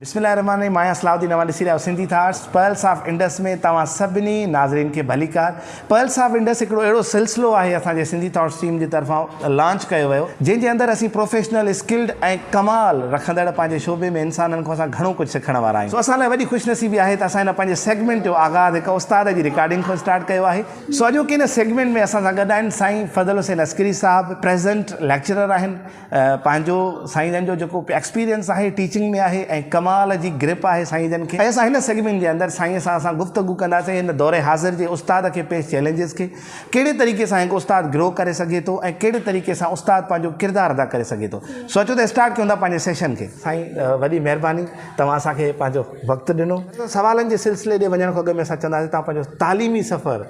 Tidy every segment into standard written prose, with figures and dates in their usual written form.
بسم الله الرحمٰن الرحيم مان آهيان صلاح الدين اوهان ڏسي رهيا آهيو سنڌي ٿاٽس پرلس آف انڊس ۾ توهان سڀني ناظرين کي ڀليڪار پرلس آف انڊس هڪڙو اهڙو سلسلو آهي اسان جي سنڌي ٿاٽس ٽيم جي طرفان لانچ ڪيو ويو جنهن جي اندر اسين پروفيشنل اسڪلڊ ۽ ڪمال رکندڙ پنهنجي شعبي ۾ انسانن کان اسان گهڻو ڪجهه سکڻ وارا آهيون سو اسان لاء وڏي خوش نصيبي آهي ته اسان هن پنهنجي سيگمينٽ جو آغاز هڪ استاد جي رڪارڊنگ کان اسٽارٽ ڪيو آهي سو اڄوڪي هن سيگمينٽ ۾ اسان سان گڏ آهن سائين فضل حسين عسڪري صاحب پريزنٽ ليڪچرر آهن پنهنجو سائين جن جو جيڪو ايڪسپيرينس آهي ٽيچنگ ۾ آهي ۽ ڪمال جي گرپ آهي سائين جن کي ۽ اسان هن سيگمينٽ جي اندر سائين سان اسان گفتگو ڪنداسين هن دور حاضر جي استاد کي پيش چئلينجز کي ڪهڙي طريقي سان هڪ استاد گرو ڪري سگهي ٿو ۽ ڪهڙي طريقي سان استاد پنهنجو ڪردار ادا ڪري سگهي ٿو سو اچو ته اسٽارٽ ڪيون ٿا پنهنجي سيشن کي. سائين وڏي مهرباني توهان اسان کي پنهنجو وقت ڏنو. سوالن جي سلسلي ڏي وڃڻ کان اڳ ۾ اسان چونداسين توهان پنهنجو تعليمي سفر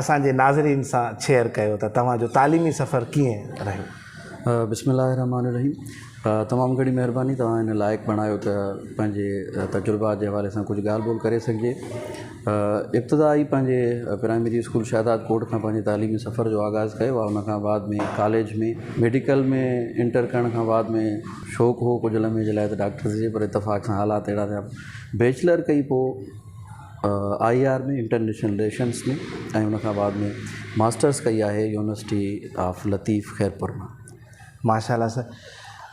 اسان جي ناظرين سان شيئر ڪيو ته توهان جو تعليمي سفر ڪيئن رهيو. بسم الله الرحمٰن الرحيم تمام گهڻي مهرباني توهان هن لائق بڻايو ته پنهنجي تجربات جي حوالي سان ڪجهه ڳالهه ٻولهه ڪري سگهجي ابتدائي پنهنجي پرائمري اسڪول شهداد ڪوٽ کان پنهنجي تعليمي سفر جو آغاز ڪيو آهي ان کان بعد ۾ ڪاليج ۾ ميڊيڪل ۾ انٽر ڪرڻ کان بعد ۾ شوق هو ڪجهه لمحي جي لاء ته ڊاڪٽر ٿجي پر اتفاق سان حالات اهڙا ٿيا بيچلر ڪئي پوء I R ۾ international relations ۾ ۽ ان کان بعد ۾ ماسٽرس ڪئي آهي يونيورسٽي آف لطيف خيرپور مان. ماشاء الله سر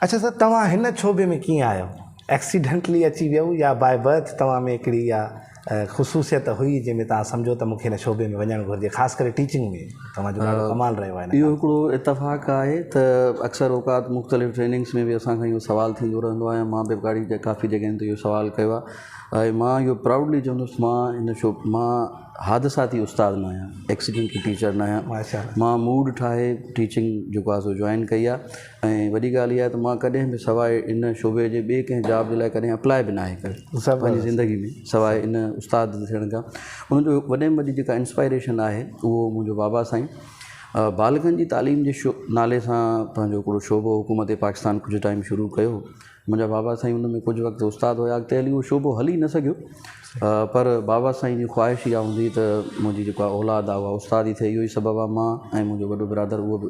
اڇا سر توهان هن شعبي ۾ ڪيئن آيو ايڪسيڊنٽلي اچي ويو يا باء برٿ توهان ۾ هڪڙي اها خصوصيت هئي جنهن ۾ توهان سمجهو ته مون کي هن شعبي ۾ وڃڻ گهرجي خاص ڪري ٽيچنگ ۾ توهان جو ڏاڍو ڪمال رهيو آهي اهو هڪڙو اتفاق آهي ته اڪثر اوقات مختلف ٽريننگس ۾ به اسان کان اهو سوال ٿيندو رهندو آهي ۽ مان به ڪافي جڳهين تي اهو سوال ڪيو آهي ۽ مان اهو پرائوڊلي چوندس مان هن شو مان حادثاتي استاد نه آهيان ايڪسيڊنٽل ٽيچر نه آهيان مان موڊ ٺاهي ٽيچنگ جيڪو آهي سو جوائن ڪئي آهي ۽ وڏي ڳالهه اها آهي ته مان ڪڏهن به سواء ان شعبي جي ٻئي ڪنهن جاب جي لاء ڪڏهن اپلاء به ناهي ڪيو پنهنجي زندگي ۾ سواء ان استاد ٿيڻ کان ان جو وڏي ۾ وڏي جيڪا انسپائريشن آهي اهو منهنجو بابا سائين بالغن جي تعليم جي شو نالي سان پنهنجو هڪڙو شعبو حڪومت پاڪستان ڪجهه ٽائيم شروع ڪيو منهنجا بابا سائين ان ۾ ڪجهه وقت استاد هيا اڳتي هلي اهو شعبو هلي نه سگهيو پر بابا سائين جي خواهش اها هوندي ته منهنجي جيڪا اولاد آهي اها استاد ئي ٿئي اهو ئي سبب آهي مان ۽ منهنجو وڏو برادر اهو به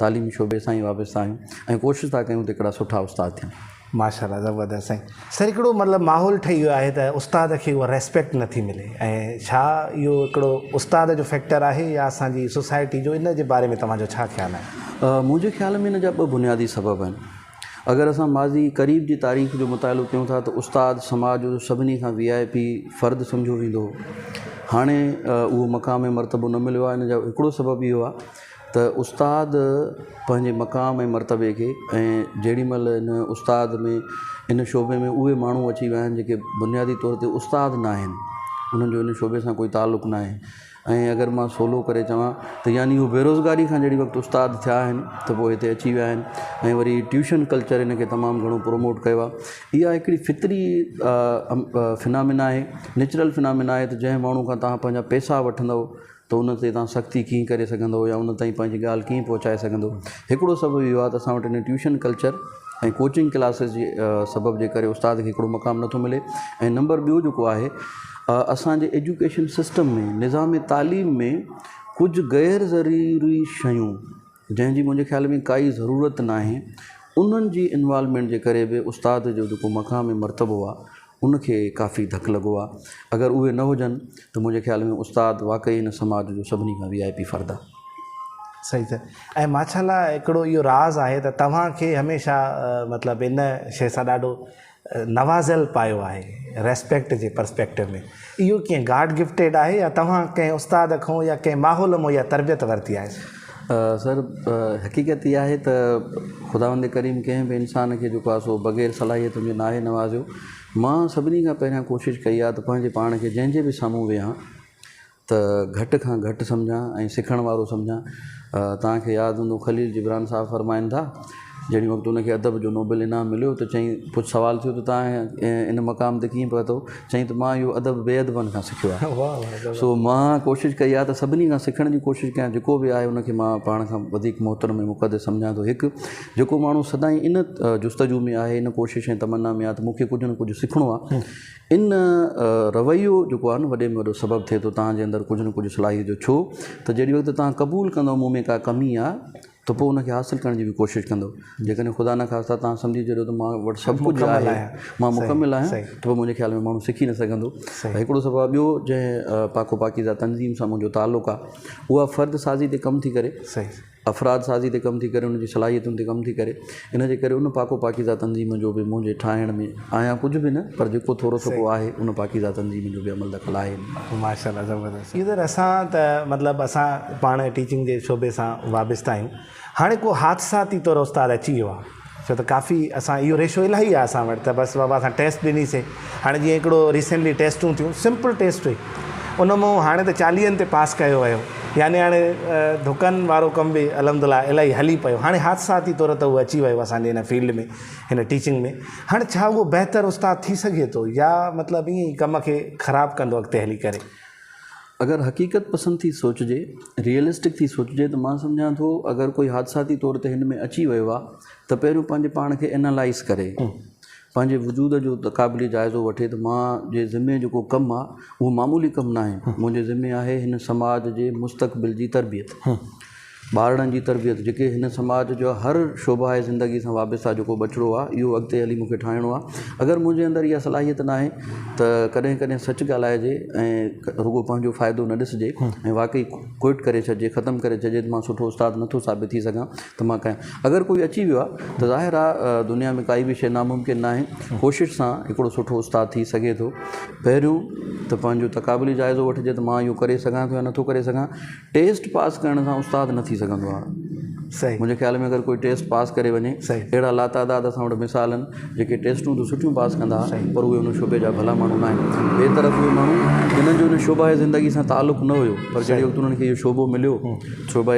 تعليمي شعبي سان ئي وابسته آهيون ۽ ڪوشش ٿا ڪيون ته هڪڙا سٺا استاد ٿيون. ماشاءالله زبردست سائين سر هڪڙو مطلب ماحول ٺهي ويو آهي ته استاد کي اها ريسپيڪٽ نٿي ملي ۽ ڇا اهو هڪڙو استاد جو فيڪٽر آهي يا اسان جي سوسائٽي جو ان جي باري ۾ توهان جو ڇا خيال آهي؟ منهنجي خيال ۾ ان جا ٻه بنيادي سبب آهن. اگر اسان ماضي قريب جي تاريخ جو مطالعو ڪيون ٿا ته استاد سماج جو سڀني کان وي آء پي فرد سمجهيو ويندو هو. هاڻي اهو مقام ۽ مرتبو نه مليو آهي ان جو هڪڙو سبب اهو آهي ته استاد پنهنجي مقام ۽ مرتبي کي ۽ جيڏي مهل ان استاد ۾ ان شعبي ۾ اهي ماڻهو اچي ويا آهن جيڪي بنيادي طور تي استاد نه آهن انهن جو ان شعبي سان ڪوئي تعلق نه آهي ۽ اگر مان سولو ڪري چوان ته يعني هو بيروزگاري کان جهڙي وقت استاد ٿيا آهن ته پوء هتي اچي ويا آهن ۽ وري ٽيوشن ڪلچر هن کي تمام گهڻو پروموٽ ڪيو آهي اها هڪڙي فطري فنامنا آهي نيچرل فنامنا آهي ته جنهن ماڻهو کان توهان پنهنجا پئسا وٺندؤ ته ان تي توهان سختي ڪيئن ڪري سگهندؤ يا ان تائين پنهنجي ڳالهه ڪيئن پهچائي سگهندؤ هڪڙو سبب اهو آهي ته اسان وٽ هن ٽيوشن ڪلچر ۽ ڪوچنگ ڪلاسز جي سبب جي ڪري استاد کي هڪڙو مقام نٿو ملي ۽ نمبر ٻيو جيڪو آهي اسان جي ايجوڪيشن سسٽم ۾ نظام تعليم ۾ ڪجهه غير ضروري شيون جنهن جي منهنجي خيال ۾ ڪائي ضرورت ناهي انهن جي انوالومينٽ جي ڪري به استاد جو جيڪو مقام ۽ مرتبو آهي ان کي ڪافي ڌڪ لڳو آهي اگر اهي نه هجن ته منهنجي خيال ۾ استاد واقعي هن سماج جو سڀني کان وي آء پي فرد آهي. صحيح سر ۽ ماشاءالله هڪڙو اهو راز آهي ته توهان کي هميشه مطلب ان شيء سان ڏاڍو نوازيل پايو آهي ريسپيڪٽ جي پرسپيڪٽو ۾ اهو ڪيئن گاڊ گفٽيڊ آهي يا توهان ڪنهن استاد کان يا ڪنهن ماحول مان اها تربيت ورتي آهي؟ سر حقيقت اها آهي ته خداوند ڪريم ڪنهن به انسان کي جيڪو آهي سو بغير صلاحيتن جي ناهي نوازيو مان سڀني کان پهريان ڪوشش ڪئي آهي ته پنهنجي پاڻ کي جنهن جي به سامهون ويهان ته گهٽ کان گهٽ سمجهان ۽ سکڻ وارو سمجهان. توهان کي ياد هوندو خليل جبران صاحب فرمائن ٿا جهڙي وقت ان کي ادب جو نوبل انعام مليو ته چيائين پڇ سوال ٿيو ته توهان ان مقام تي ڪيئن پهتو چيائين ته مان اهو ادب بي ادبن کان سکيو آهي سو مان ڪوشش ڪئي آهي ته سڀني کان سکڻ جي ڪوشش ڪيان جيڪو به آهي ان کي مان پاڻ کان وڌيڪ محترم ۽ مقدس سمجهان ٿو هڪ جيڪو ماڻهو سدائين ان جستجو ۾ آهي ان ڪوشش ۽ تمنا ۾ آهي ته مون کي ڪجهه نه ڪجهه سکڻو آهي ان رويو جيڪو آهي نه وڏي ۾ وڏو سبب ٿئي ٿو توهان جي اندر ڪجهه نه ڪجهه صلاحيت جو ڇو ته جيڏي وقت توهان قبول ڪندو مون ۾ ڪا ڪمي آهي ته پوء ان کي حاصل ڪرڻ جي به ڪوشش ڪندو. جيڪڏهن خدا نخواسته توهان سمجهي ڇڏيو ته مان وٽ سڀ ڪجهه آهي، مان مڪمل آهيان ته پوء منهنجي خيال ۾ ماڻهو سکي نه سگهندو. هڪڙو سبب آهي. ٻيو جنهن پاڪ و پاڪيزه تنظيم سان منهنجو تعلق آهي اها فرد سازي تي ڪم ٿي ڪري. افراد سازي تي ڪم ٿي ڪري ان جي صلاحيتن تي ڪم ٿي ڪري ان جي ڪري ان پاڪ و پاڪيزه تنظيم جو به منهنجي ٺاهڻ ۾ آهيان ڪجهه به نه پر جيڪو ٿورو سو آهي ان پاڪيزه تنظيم جو به عمل دخل آهي. ماشاءالله زبردست سر اسان ته مطلب اسان پاڻ ٽيچنگ جي شعبي سان وابسته آهيون هاڻي ڪو حادثاتي طور استاد اچي ويو آهي ڇو ته ڪافي اسان اهو ريشو الاهي آهي اسان وٽ ته بس بابا اسان ٽيسٽ ڏني سي هاڻي جيئن هڪڙو ريسينٽلي ٽيسٽون ٿيون سمپل ٽيسٽ هئي ان مون هاڻي ته چاليهن تي پاس ڪيو ويو يعني هاڻي ڌڪن وارو ڪم به الحمد لله الاهي هلي پيو هاڻي حادثاتي طور ته اهو اچي ويو اسان جي هن فيلڊ ۾ هن ٽيچنگ ۾ هاڻي ڇا اهو بهتر استاد ٿي سگهي ٿو يا مطلب ائين ئي ڪم کي خراب ڪندو اڳتي هلي ڪري. اگر حقيقت پسند ٿي سوچجي، Realistic ٿي سوچجي ته مان سمجهان ٿو اگر ڪوئي حادثاتي طور تي هن ۾ اچي ويو آ ته پهريون پنهنجي پاڻ کي Analyse ڪري، پنهنجي وجود جو تقابلي جائزو وٺي ته مان جي ذمي جيڪو ڪم آ اهو معمولي ڪم ناهي، منهنجي ذمي آهي هن سماج جي مستقبل جي تربيت. ٻارڙن جي تربيت جيڪي هن سماج جو هر شعبه زندگي سان وابسته جيڪو ٻچڙو آهي اهو اڳتي هلي مونکي ٺاهڻو آهي اگر منهنجي اندر اها صلاحيت ناهي ته ڪڏهن ڪڏهن سچ ڳالهائجي ۽ رڳو پنهنجو فائدو نه ڏسجي ۽ واقعي ڪوئٽ ڪري ڇڏجي ختم ڪري ڇڏجي ته مان سٺو استاد نٿو ثابت ٿي سگهان ته مان ڪيان اگر ڪوئي اچي ويو آهي ته ظاهر آهي دنيا ۾ ڪائي به شيء ناممڪن ناهي ڪوشش سان هڪڙو سٺو استاد ٿي سگهي ٿو پهريون ته پنهنجو تقابلي جائزو وٺجي ته مان اهو ڪري سگهان ٿو يا نٿو ڪري سگهان ٽيسٽ پاس ڪرڻ سان استاد نه ٿي سگهندو آهي. صحيح. منهنجي خيال ۾ اگر ڪوئي ٽيسٽ پاس ڪري وڃي صحيح. اهڙا لاتعداد اسان وٽ مثال آهن جيڪي ٽيسٽون ته سٺيون پاس ڪندا ها صحيح. پر اهي ان شعبي جا ڀلا ماڻهو نه آهن. ٻئي طرف اهي ماڻهو جنھن جو ان شعبه زندگي سان تعلق نه هيو پر جهڙي صحيح. وقت انهن کي اهو شعبو مليو شعبه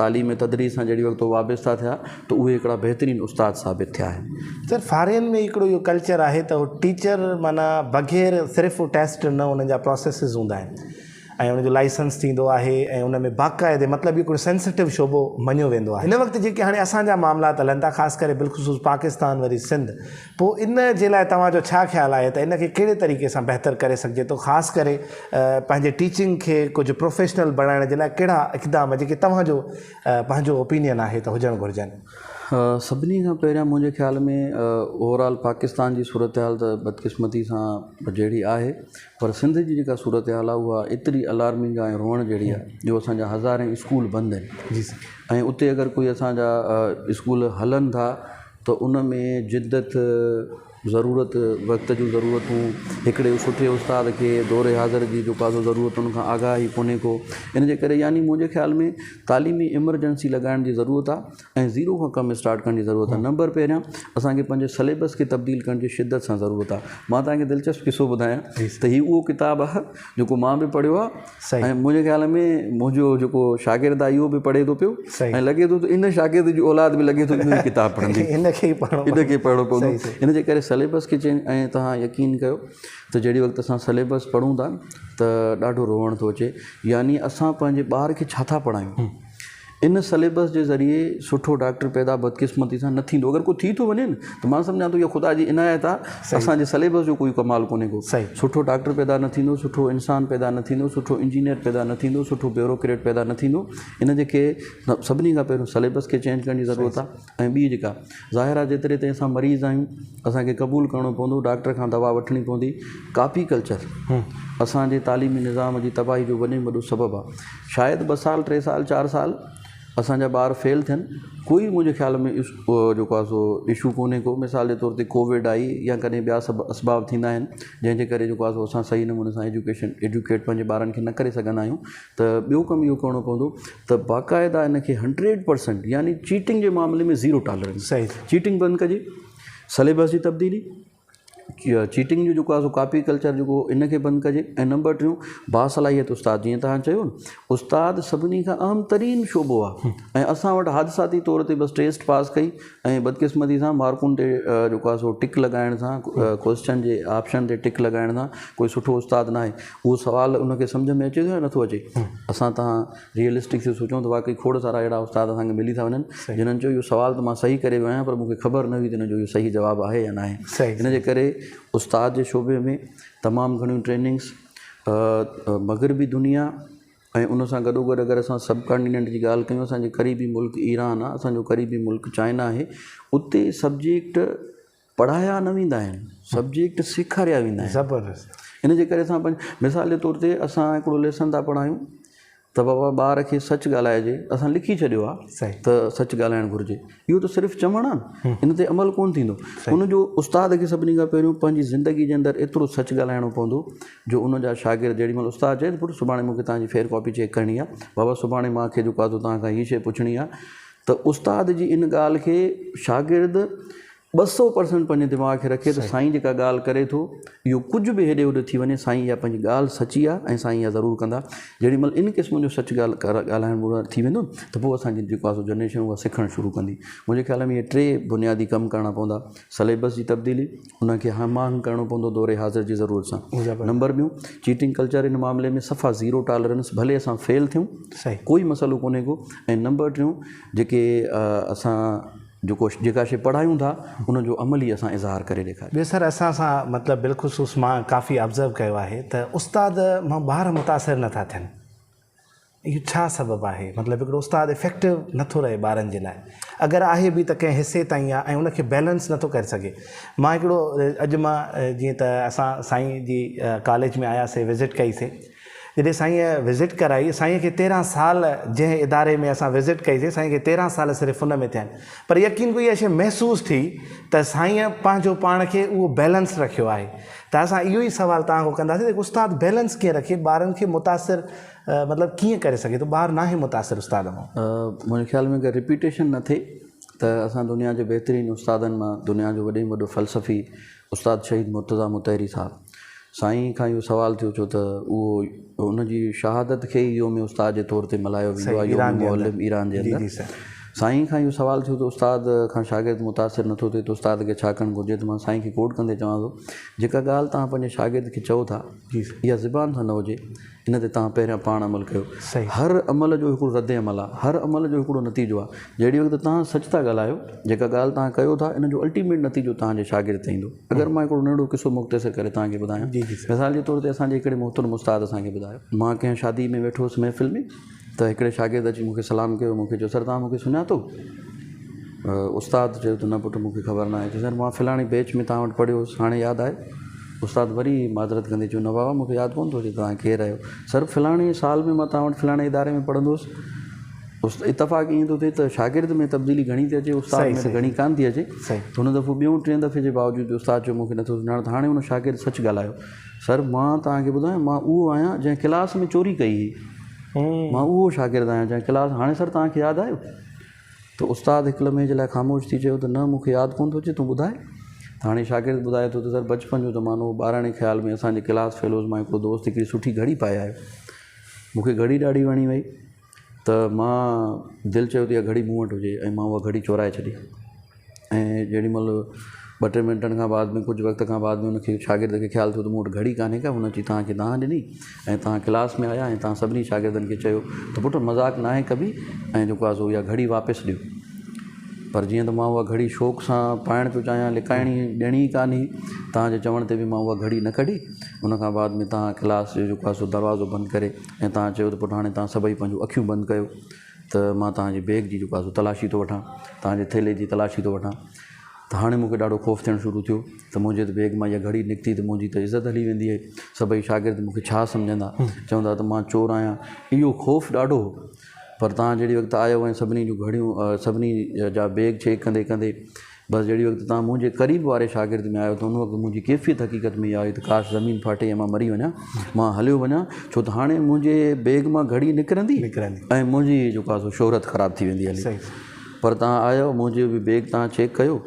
تعليم ۽ تدريس سان جهڙي وقت هو وابسته ٿيا ته اهي هڪڙا بهترين استاد ثابت ٿيا آهن. سر فارين ۾ هڪڙو اهو ڪلچر آهي ته هو ٽيچر معنيٰ بغير صرف هو ٽيسٽ نه انهن جا پراسيسز هوندا آهن. ۽ ان جو لائسنس ٿيندو آهي ۽ ان ۾ باقاعدي مطلب اهو هڪڙو سينسيٽو شعبو مڃيو ويندو آهي. هن وقت جيڪي هاڻي اسان جا معاملات هلن ٿا خاص ڪري بالخصوص پاڪستان وري سنڌ پوء ان جي لاء توهان جو ڇا خيال آهي ته ان کي ڪهڙي طريقي سان بهتر ڪري سگهجي ٿو خاص ڪري پنهنجي ٽيچنگ کي ڪجهه پروفيشنل بڻائڻ جي لاء ڪهڙا اقدام جيڪي توهان جو پنهنجو اوپينين آهي ته هجڻ گهرجن. سڀني کان پهريان منهنجي خيال ۾ اوور آل پاڪستان جي صورتحال ته بدقسمتي سان جهڙي آهي پر سنڌ جي جيڪا صورتحال آهي اها ايتري الارمنگ آهي ۽ روئڻ جهڙي آهي جو اسان جا هزارين اسڪول بند آهن جي سر ۽ اتي اگر ڪوئي اسان جا اسڪول هلن ٿا ته ان ۾ جدت ضرورت وقت جون ضرورتون هڪڙي سٺي استاد کي دور حاضر جي جيڪو آهي سو ضرورتن کان آگاهه ئي ڪونهي ڪو ان جي ڪري يعني منهنجي خيال ۾ تعليمي ايمرجنسي لڳائڻ جي ضرورت آهي ۽ زيرو کان ڪم اسٽارٽ ڪرڻ جي ضرورت آهي نمبر پهريان اسان کي پنهنجي سليبس کي تبديل ڪرڻ جي شدت سان ضرورت آهي مان توهان کي دلچسپ قصو ٻڌايان ته هي اهو ڪتاب آهي جيڪو مان به پڙهيو آهي ۽ منهنجي خيال ۾ منهنجو جيڪو شاگرد آهي اهو به پڙهي ٿو پيو ۽ لڳي ٿو ته ان شاگرد جي اولاد به لڳي ٿو اهو ئي ڪتاب پڙهندي ان کي ئي پڙهڻو ان کي پڙهڻو پوندو ان جي ڪري سليبس کي چينج ۽ توهان يقين ڪيو ته جهڙي وقت اسان سليبس پڙهون ٿا ته ڏاڍو روئڻ ٿو اچي يعني اسان پنهنجي ٻار کي ڇا ٿا پڙهايون ان سليبس جي ذريعي سٺو ڊاڪٽر پيدا بدقسمتي سان نه ٿيندو اگر ڪو ٿي ٿو وڃي نه ته مان سمجهان ٿو اها خدا جي عنايت آهي اسان جي سليبس جو ڪوئي ڪمال ڪونهي ڪو سٺو ڊاڪٽر پيدا نه ٿيندو سٺو انسان پيدا نه ٿيندو سٺو انجنيئر پيدا نه ٿيندو سٺو بيوروڪريٽ پيدا نه ٿيندو ان جي کي سڀني کان پهريون سليبس کي چينج ڪرڻ جي ضرورت آهي ۽ ٻي جيڪا ظاهر آهي جيتري تائين اسان مريض آهيون اسان کي قبول ڪرڻو پوندو ڊاڪٽر کان دوا وٺڻي پوندي ڪاپي ڪلچر اسان جي تعليمي نظام جي تباهي جو وڏي ۾ وڏو سبب آهي شايد ٻه سال ٽي سال چار سال اسان جا ٻار فيل ٿين ڪوئي منهنجي خيال ۾ جيڪو آهي سو اشو ڪونهي ڪو مثال جي طور تي ڪووڊ آئي يا ڪڏهن ٻيا سڀ اسباب ٿيندا آهن جنهن جي ڪري جيڪو آهي سو اسان صحيح نموني سان ايجوڪيشن ايجوڪيٽ پنهنجي ٻارن کي نه ڪري سگهندا آهيون ته ٻيو ڪم اهو ڪرڻو پوندو ته باقاعده ان کي هنڊريڊ پرسنٽ يعني چيٽنگ جي معاملي ۾ زيرو ٽالرنس چيٽنگ بند ڪجي سليبس جي تبديلي چيٽنگ جو جيڪو آهي سو ڪاپي ڪلچر جيڪو ان کي بند ڪجي ۽ نمبر ٽيون باصلاحيت استاد جيئن توهان چيو نه استاد سڀني کان اهم ترين شعبو آهي ۽ اسان وٽ حادثاتي طور تي بس ٽيسٽ پاس ڪئي ۽ بدقسمتي سان مارڪن تي جيڪو آهي سو ٽڪ لڳائڻ سان ڪوئسچن جي آپشن تي ٽڪ لڳائڻ سان ڪوئي سٺو استاد ناهي اهو سوال ان کي سمجهه ۾ اچي ٿو يا نٿو اچي اسان توهان ريئلسٽڪ ٿي سوچون ته واقعي کوڙ سارا اهڙا استاد اسان کي ملي ٿا وڃن جنھن چيو اهو سوال ته مان صحيح ڪري ويو آهيان پر مون کي خبر نه هئي ته ان جو اهو صحيح جواب آهي يا ناهي ان جي ڪري استاد جي شعبي ۾ تمام گهڻيون ٽريننگس مغربي دنيا ۽ ان سان گڏوگڏ اگر اسان سب ڪانٽيننٽ جي ڳالهه ڪيون اسان جي قريبي ملڪ ايران آهي اسان جو قريبي ملڪ چائنا آهي اتي سبجيڪٽ پڙهايا نه ويندا آهن سبجيڪٽ سيکاريا ويندا آهن زبردست ان جي ڪري اسان پنهنجي مثال جي طور تي اسان هڪڙو ليسن ٿا پڙهايون ته بابا ٻار کي سچ ڳالهائجي اسان لکي ڇڏيو آهي ته سچ ڳالهائڻ گهرجي اهو ته صرف چوڻ آهي ان تي عمل ڪونه ٿيندو ان جو استاد کي سڀني کان پهريون پنهنجي زندگي جي اندر ايترو سچ ڳالهائڻو پوندو جو ان جا شاگرد جيڏي مهل استاد چئي ته پٽ سڀاڻي مونکي توهان جي فيئر ڪاپي چيڪ ڪرڻي آهي بابا سڀاڻي مانکي جيڪو آهي سو توهان کان هي شيء پڇڻي آهي ته استاد جي ان ڳالهه کي شاگرد 200 پرسنٽ پنهنجي دماغ کي رکي ته سائين جيڪا ڳالهه ڪري ٿو اهو ڪجهه به هيڏي هوڏي ٿي وڃي سائين اها پنهنجي ڳالهه سچي آهي ۽ سائين اها ضرور ڪندا جيڏي مهل ان قسم جو سچ ڳالهه ڳالهائڻ ٿي ويندو ته پوء اسان جي جيڪو آهي سو جنريشن اها سکڻ شروع ڪندي منهنجي خيال ۾ اهي ٽي بنيادي ڪم ڪرڻا پوندا سليبس جي تبديلي ان کي هم آهنگ ڪرڻو پوندو دور حاضر جي ضرورت سان نمبر ٻيون چيٽنگ ڪلچر ان معاملي ۾ صفا زيرو ٽالرنس ڀلي اسان فيل ٿيون ڪوئي مسئلو ڪونهي ڪو ۽ نمبر ٽيون جيڪي اسان جيڪو جيڪا شيء پڙهايون ٿا ان جو عملي اسان اظهار ڪري ڏيکاريون. ٻيو سر اسان سان مطلب بالخصوص مان ڪافي آبزرو ڪيو آهي ته استاد مان ٻار متاثر نه ٿا ٿين اهو ڇا سبب آهي مطلب هڪڙو استاد افيڪٽو نه ٿو رهي ٻارن جي لاء اگر آهي به ته ڪنهن حصي تائين آهي ۽ ان کي بيلنس نه ٿو ڪري سگهي مان هڪڙو اڄ مان جيئن ته اسان سائين جي ڪاليج ۾ آياسي وزٽ ڪئي سي جڏهن سائينء وزٽ ڪرائي، سائينء کي 13 سال جنهن اداري ۾ اسان وزٽ ڪئي سي، سائينء کي 13 سال صرف ان ۾ ٿيا آهن. پر يقين ڪو اها شيء محسوس ٿي ته سائينء پنهنجو پاڻ کي اهو بيلنس رکيو آهي. ته اسان اهو ئي سوال توهان کان ڪنداسين ته استاد بيلنس ڪيئن رکي، ٻارن کي متاثر مطلب ڪيئن ڪري سگهي ٿو، ٻار ناهي متاثر استاد مان. منهنجي خيال ۾ اگر رپيٽيشن نه ٿئي ته اسان دنيا جي بهترين استادن مان دنيا جو وڏي ۾ وڏو فلسفي استاد شهيد مرتضيٰ مطهري صاحب سائين کان اهو سوال ٿيو ڇو ته اهو ان جي شهادت کي ئي يوم استاد جي طور تي ملهايو ويندو آهي يوم معلم ايران جي اندر سائين کان اهو سوال ٿيو ته استاد کان شاگرد متاثر نٿو ٿئي ته استاد کي ڇا ڪرڻ گهرجي ته مان سائين کي ڪوٽ ڪندي چوان ٿو جيڪا ڳالهه توهان پنهنجي شاگرد کي چئو ٿا اها زبان سان نه هجي ان تي توهان پهريان پاڻ عمل ڪيو. هر عمل جو هڪڙو رد عمل آهي، هر عمل جو هڪڙو نتيجو آهي. جهڙي وقت توهان سچ ٿا ڳالهايو، جيڪا ڳالهه توهان ڪيو ٿا، ان جو الٽيميٽ نتيجو توهان جي شاگرد تي ايندو. اگر مان هڪڙو ننڍڙو قصو مختصر ڪري توهان کي ٻڌايان. مثال جي طور تي اسان جي هڪڙي محترم استاد اسان کي ٻڌايو. مان ڪنهن شادي ۾ ويٺو هوس محفل ۾ ته هڪڙي شاگرد اچي مون کي سلام ڪيو، مون کي چيو سر توهان مون کي سڃاتو؟ استاد چيو ته نه پٽ مون کي خبر ناهي. چيو سر مان فلاڻي بيچ ۾ توهان وٽ پڙهيو هوس، هاڻي ياد آهي؟ استاد وري معذرت ڪندي چيو، نه بابا مون کي ياد ڪونه ٿو اچي توهان ڪير آهيو. سر فلاڻي سال ۾ مان توهان وٽ فلاڻي اداري ۾ پڙهندو هوس. اتفاق ائين ٿو ٿئي ته شاگرد ۾ تبديلي گهڻي ٿي اچي استاد ۾ ته گهڻي ڪانه ٿي اچي. هن دفعو ٻيون ٽئين دفعي جي باوجود به استاد چيو مون کي نٿو سڃاڻو ته هاڻي هن شاگرد سچ ڳالهايو. سر مان توهان کي ٻڌايان مان اهو آهيان جنهن ڪلاس ۾ چوري ڪئي هئي. مان اهو شاگرد آهيان جنهن ڪلاس هاڻي سر توهان کي ياد آيو؟ ته استاد هڪ لمحي جي لاء خاموش ٿي چيو ته نه مون کي ياد ڪونه ٿو اچي تون ٻڌاء ته هاڻي شاگرد ٻڌائي ٿو ته سر بچپن جو زمانو هو ٻاراڻي خيال ۾ اسان جي ڪلاس فيلوز مان هڪڙو دوست هڪڙي سٺي گهڙي پائي آيو مون کي گهڙي ڏاڍي وڻي وئي ته مان دل چيو ته اها گهڙي مون وٽ هجي ۽ مان اها گهڙي چورائي ڇڏي ۽ جيڏي مهل ٻه ٽي منٽن کان بعد ۾ ڪجهه وقت کان بعد ۾ ان کي شاگرد کي خيال ٿيو ته مون وٽ گهڙي ڪانهي ڪا هن اچي توهان کي دانهن ڏني ۽ توهان ڪلاس ۾ آيا ۽ توهان سڀني شاگردن کي چيو ته پٽ مذاق ناهي ڪبي ۽ جيڪو آهي سو اها گهڙي واپس ڏيو پر جيئن ته مان اها گهڙي شوق سان پائڻ پيو چاهيان لڪائڻي ڏيڻي ئي ڪانه هئي توهان جي چوڻ تي به مان اها گهڙي نه ڪڍي ان کان بعد ۾ توهان ڪلاس جو جيڪو آهي سو دروازو بند ڪري ۽ توهان چيو ته پٽ هاڻي توهان سڀئي پنهنجون اکيون بند ڪيو ته مان توهان جي بيگ جي جيڪو آهي سو تلاشي ٿو وٺان توهان جي ٿيلهي جي تلاشي ٿو وٺان ته هاڻي مون کي ڏاڍو خوف ٿيڻ شروع ٿيو ته منهنجي ته بيگ مان اها گهڙي نڪتي ته منهنجي ته عزت هلي ويندي سڀئي شاگرد مون کي ڇا سمجهندا چوندا ته مان چور آهيان اهو خوف ڏاڍو هو پر توهان جهڙي وقت آيو ۽ سڀني جون گهڙيون سڀني جا بيگ چيڪ ڪندي ڪندي بس جهڙي وقت توهان منهنجي قريب واري شاگرد ۾ آيو ته ان وقت منهنجي ڪيفيت حقيقت ۾ اها هئي ته ڪاش زمين ڦاٽي ۽ مان مري وڃان مان هليو وڃان ڇو ته هاڻي منهنجي بيگ مان گهڙي نڪرندي ۽ منهنجي جيڪو آهي سو شهرت خراب ٿي ويندي هلي پر توهان آيو منهنجو به بيگ توهان چيڪ ڪيو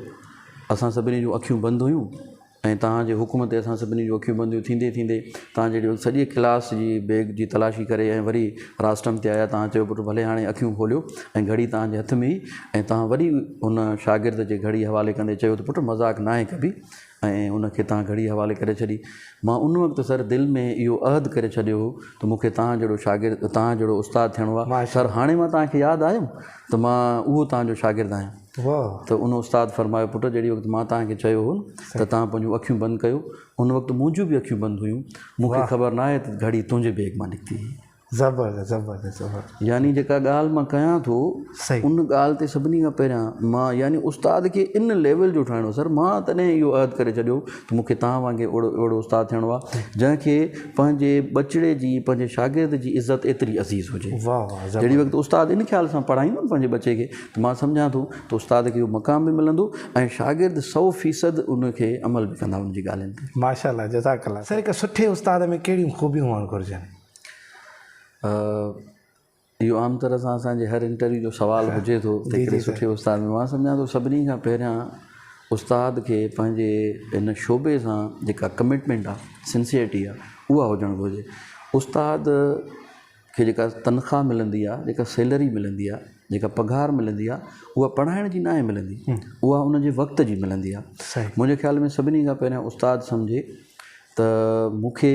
اسان سڀني جون اکيون بند هيون ۽ توهان جي حڪم تي اسان سڀني جون اکيون بند هيون ٿيندي ٿيندي توهان جهڙي وقت سڄي ڪلاس جي بيگ جي تلاشي ڪري ۽ وري راسٽرم تي آيا توهان چيو پٽ ڀلي هاڻي اکيون کوليو ۽ گهڙي توهان جي هٿ ۾ هئي ۽ توهان وري ان شاگرد جي گهڙي حوالي ڪندي چيو ته پٽ مذاق ناهي ڪبي ۽ ان کي توهان گهڙي حوالي ڪري ڇڏي مان ان وقت سر دل ۾ اهو عهد ڪري ڇڏيو هو ته مون کي توهان جهڙو شاگرد توهان جهڙو استاد ٿيڻو آهي سر هاڻي مان توهان کي ياد آيم ته مان اهو توهان جو شاگرد آهيان ته ان استاد فرمايو پٽ جهڙي وقت مان توهان کي چيو هو ته توهان پنهنجون اکيون بند ڪيو ان وقت منهنجون به اکيون بند هيون مون کي خبر ناهي ته گهڙي تنهنجي بيگ مان نڪتي هئي. زبردست زبردست زبردست. يعني جيڪا ڳالهه مان ڪيان ٿو ان ڳالهه تي سڀني کان پهريان مان يعني استاد کي ان ليول جو ٺاهڻو سر مان تڏهن اهو عهد ڪري ڇڏيو ته مون کي توهان وانگي اهڙو اهڙو استاد ٿيڻو آهي جنهن کي پنهنجي ٻچڙي جي پنهنجي شاگرد جي عزت ايتري عزيز هجي جهڙي وقت استاد ان خيال سان پڙهائيندو نه پنهنجي ٻچي کي ته مان سمجهان ٿو ته استاد کي اهو مقام به ملندو ۽ شاگرد 100% ان کي عمل به ڪندا ان جي ڳالهين تي. ماشاءالله جزاڪ الله سر هڪ سٺي استاد ۾ ڪهڙيون خوبيون هئڻ گهرجن؟ اهو عام طرح سان اسان جي هر انٽرويو جو سوال هجي ٿو ته هڪڙي سٺي استاد ۾ مان سمجهان ٿو سڀني کان پهريان استاد کي پنهنجي ان شعبي سان جيڪا ڪمٽمينٽ آهي سنسيئرٽي آهي اها هجڻ گهرجي استاد کي جيڪا تنخواهه ملندي آهي جيڪا سيلري ملندي آهي جيڪا پگهار ملندي آهي اها پڙهائڻ جي ناهي ملندي اها ان جي وقت جي ملندي آهي منهنجي خيال ۾ سڀني کان پهريان استاد سمجهي ته مون کي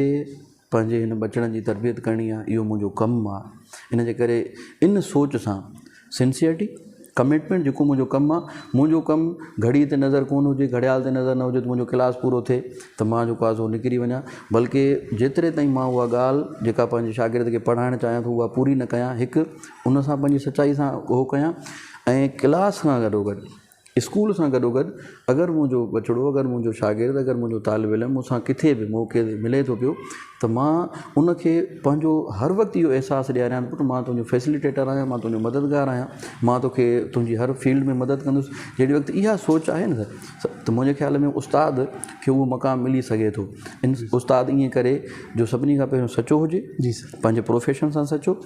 پنهنجي هن ٻچڙن جي تربيت ڪرڻي آهي اهو منهنجو ڪم آهي ان جي ڪري ان سوچ سان سنسيئرٽي ڪمٽمينٽ جيڪو منهنجو ڪم آهي منهنجو ڪم گهڙي تي نظر ڪونه هجي گهڙيال تي نظر نه هجي ته منهنجو ڪلاس پورو ٿئي ته مان جيڪو آهي سو نڪري وڃان بلڪه جيتري تائين مان اها ڳالهه جيڪا پنهنجي شاگرد کي پڙهائڻ چاهيان ٿو اها پوري نه ڪيان هڪ ان سان پنهنجي سچائي سان اهو ڪيان ۽ ڪلاس کان گڏو گڏ اسڪول سان گڏوگڏ اگر منهنجو ٻچڙو، اگر منهنجو شاگرد، اگر منهنجو طالب علم مون سان ڪٿي به موقعي تي ملي ٿو پيو ته مان ان کي پنهنجو هر وقت اهو احساس ڏياريان ته پٽ مان تنهنجو فيسليٽيٽر آهيان، مان تنهنجو مددگار آهيان، مان توکي تنهنجي هر فيلڊ ۾ مدد ڪندس. جهڙي وقت اها سوچ آهي نه سر ته منهنجي خيال ۾ استاد کي اهو مقام ملي سگهي ٿو. استاد ائين ڪري جو سڀني کان پهريون سچو هجي، پنهنجي پروفيشن سان سچو،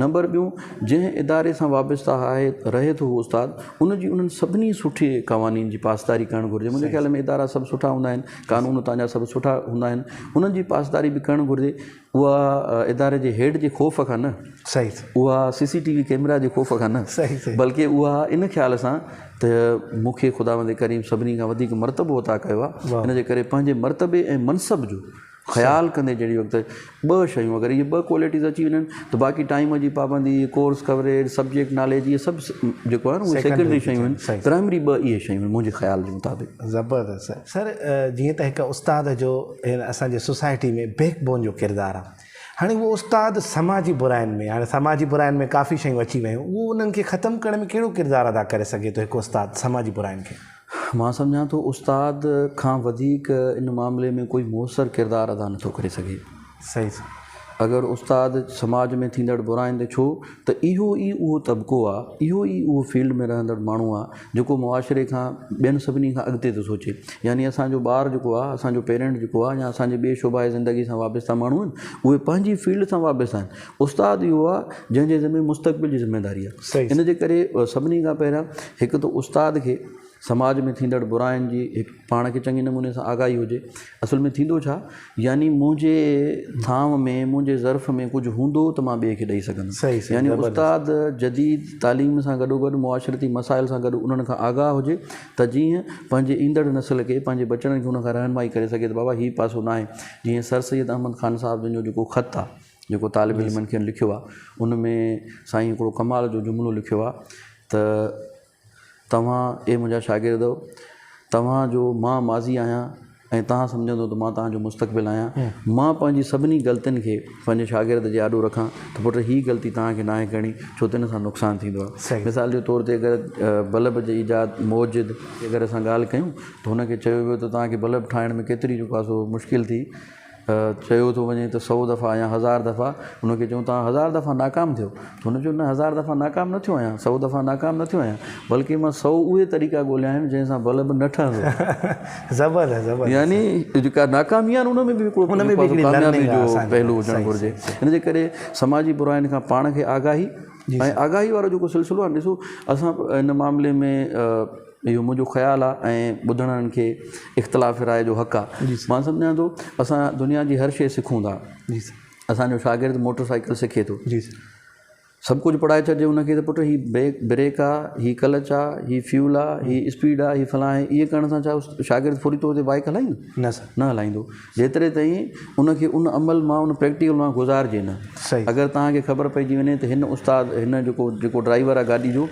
نمبر ٻيون جنهن اداري سان وابسته آهي رهي ٿو هو استاد ان جي انهن سڀني سٺي قوانين جي پاسداري ڪرڻ گهرجي منهنجي خيال ۾ ادارا سڀ سٺا هوندا آهن قانون اتان جا سڀ سٺا هوندا آهن انهن جي پاسداري به ڪرڻ گهرجي اها اداري جي هيڊ جي خوف کان نه صحيح اها سي سي ٽي وي ڪيمرا جي خوف کان نه صحيح بلڪه اها ان خيال سان ته مون کي خداوند ڪريم سڀني کان وڌيڪ مرتبو عطا ڪيو آهي ان جي ڪري پنهنجي مرتبي ۽ منصب جو خيال ڪندي جهڙي وقت ٻه شيون اگر اهي ٻه ڪوالٽيز اچي وڃن ته باقي ٽائيم جي پابندي ڪورس ڪوريج سبجيڪٽ ناليج اهي سڀ جيڪو آهي نه اهي سيڪنڊري شيون آهن پرائمري ٻه اهي شيون آهن منهنجي خيال جي مطابق. زبردست سر. سر جيئن ته هڪ استاد جو هن اسان جي سوسائٽي ۾ بيڪ بون جو ڪردار آهي هاڻي اهو استاد سماجي براين ۾ هاڻي سماجي براين ۾ ڪافي شيون اچي ويون اهو انهن کي ختم ڪرڻ ۾ ڪهڙو ڪردار ادا ڪري سگهي ٿو هڪ استاد سماجي براين کي. مان سمجهان ٿو استاد کان وڌيڪ ان معاملي ۾ ڪوئي موثر ڪردار ادا نٿو ڪري سگهي. صحيح سر. اگر استاد سماج ۾ ٿيندڙ براين تي ڇو ته اهو ئي اهو طبقو آ اهو ئي اهو فيلڊ ۾ رهندڙ ماڻهو آ جيڪو معاشري کان ٻين سڀني کان اڳتي ٿو سوچي يعني اسان جو ٻار جيڪو آ اسان جو پيرنٽ جيڪو آ يا اسان جي ٻئي شعبائي زندگي سان وابسته ماڻهو آهن اهي پنهنجي فيلڊ سان وابسته آهن استاد اهو آ جنهن جي ذمي مستقبل جي ذميداري آ ان جي ڪري سڀني کان پهريان هڪ ته استاد کي سماج ۾ ٿيندڙ براين جي هڪ پاڻ کي چڱي نموني سان آگاهي هجي اصل ۾ ٿيندو ڇا يعني منهنجي ٿانو ۾ منهنجي ظرف ۾ ڪجهه هوندو ته مان ٻئي کي ڏئي سگهندس يعني استاد جديد تعليم سان گڏو گڏ معاشرتي مسائل سان گڏ انهن کان آگاهه هجي ته جيئن پنهنجي ايندڙ نسل کي پنهنجي ٻچڙن کي ان کان رهنمائي ڪري سگهي ته بابا هي پاسو ناهي جيئن سر سيد احمد خان صاحب جن جو جيڪو خط آهي جيڪو طالب علمن کي لکيو آهي ان ۾ سائين هڪڙو ڪمال جو جملو لکيو آهي ته توهان اي منهنجا شاگردو توهان جو مان ماضي آهيان ۽ توهان سمجهندو ته مان توهان جو مستقبل آهيان مان پنهنجي سڀني غلطين کي پنهنجي شاگرد جي آڏو رکان ته پٽ هي غلطي توهان کي ناهي ڪرڻي ڇو ته ان سان نقصان ٿيندو آهي مثال جي طور تي اگر بلب جي ايجاد موجد اگر اسان ڳالهه ڪيون ته هن کي چيو ويو ته توهان کي بلب ٺاهڻ ۾ ڪيتري جيڪو آهي سو مشڪل ٿي چيو ٿو وڃي ته سئو دفعا يا هزار دفعا هن کي چئون توهان هزار دفعا ناڪام ٿيو ته هن چيو نه هزار دفعا ناڪام نه ٿيو آهيان سئو دفعا ناڪام نه ٿيو آهيان بلڪه مان سئو اهي طريقا ڳوليا آهن جنهن سان بلب نه ٺهندو زبردست زبردست يعني جيڪا ناڪامي آهي ان ۾ به هڪڙو ان ۾ به هڪڙي ڪاميابي لرننگ جو آهي اسان جي پهلو هجڻ صحيح گهرجي صحيح ان جي ڪري سماجي براين کان پاڻ کي آگاهي جي ۽ آگاهي وارو جيڪو سلسلو آهي ڏسو اسان ان معاملي ۾ اهو منهنجو خيال آ ۽ ٻڌڻن کي اختلاف راء جو حق آ مان سمجهان ٿو اسان دنيا جي هر شيء سکون ٿا جي سر اسان جو شاگرد موٽر سائيڪل سکي ٿو جي سر. سڀ ڪجهه پڙهائي ڇڏجي ان کي ته پٽ هي بريڪ بريڪ آ هي ڪلچ آ هي فيول آ هي اسپيڊ آ هي فلان آهي ائين ڪرڻ سان ڇا شاگرد فوري طور تي بائيڪ هلائيندو نه سر نه هلائيندو جيتري تائين ان کي ان عمل مان ان پريڪٽيڪل مان گذارجي نه صحيح اگر توهان کي خبر پئجي وڃي ته هن استاد هن جيڪو جيڪو ڊرائيور آ گاڏي جو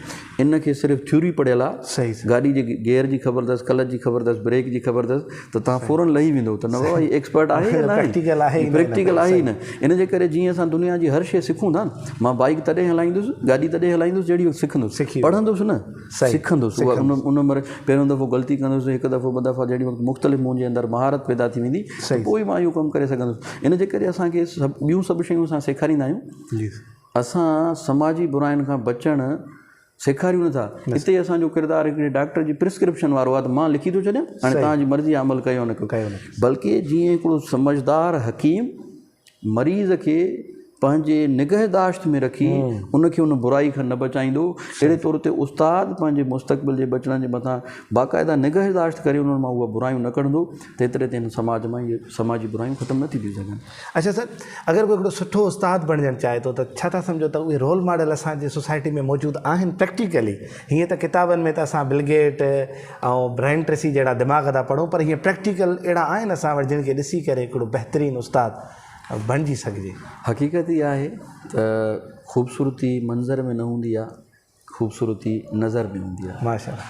ان کي صرف ٿيوري پڙهيل آ صحيح سر گاڏي جي گيئر جي خبر اٿس ڪلچ جي خبر اٿس بريڪ جي خبر اٿس ته توهان فورن لهي ويندو ته نه بابا هي ايڪسپرٽ آهي يا نه پريڪٽيڪل آهي آهي پريڪٽيڪل آهي ئي نه ان جي ڪري جيئن اسان دنيا جي هر شي سکون ٿا نه مان بائيڪ تڏهن هلائيندس گاڏي تڏهن هلائيندس جهڙي سکندس پڙهندس نه سکندس اها ان ان عمر پهريون دفعو غلطي ڪندس هڪ دفعو ٻه دفعا جهڙي وقت مختلف منهنجي اندر مهارت پيدا ٿي ويندي پوء ئي مان اهو ڪم ڪري سگهندس ان جي ڪري اسان کي سڀ ٻيون سڀ شيون اسان سيکاريندا آهيون اسان سماجي براين کان بچڻ سيکاريون نٿا. اتي اسان جو ڪردار هڪڙي ڊاڪٽر جي پرسڪرپشن وارو آهي ته مان لکي ٿو ڇڏيان هاڻي توهان جي مرضي آهي عمل ڪيو نه ڪيو. بلڪه جيئن هڪڙو سمجهدار حڪيم مريض کي پنهنجي نگهداشت ۾ رکي ان کي ان برائي کان نه بچائيندو اهڙي طور تي استاد پنهنجي مستقبل جي ٻچڙن جي مٿان باقاعده نگهداشت ڪري انهن مان اها برايون نه ڪڍندو ته ايتري تائين هن سماج مان اهي سماجي برايون ختم نه ٿي ٿي سگهن. اڇا سر اگر ڪو هڪڙو سٺو استاد بڻجڻ چاهي ٿو ته ڇا ٿا سمجهو ته اهي رول ماڊل اسان جي سوسائٽي ۾ موجود آهن پريڪٽيڪلي هيئن ته ڪتابن ۾ ته اسان بل گيٽ ۽ برائن ٽريسي جهڙا دماغ ٿا پڙهون پر هيئن پريڪٽيڪل اهڙا آهن اسان وٽ جن کي ڏسي ڪري هڪڙو بهترين استاد بڻجي سگهجي. حقيقت اها آهي ته خوبصورتي منظر ۾ نه هوندي آهي خوبصورتي نظر ۾ هوندي آهي. ماشاء الله.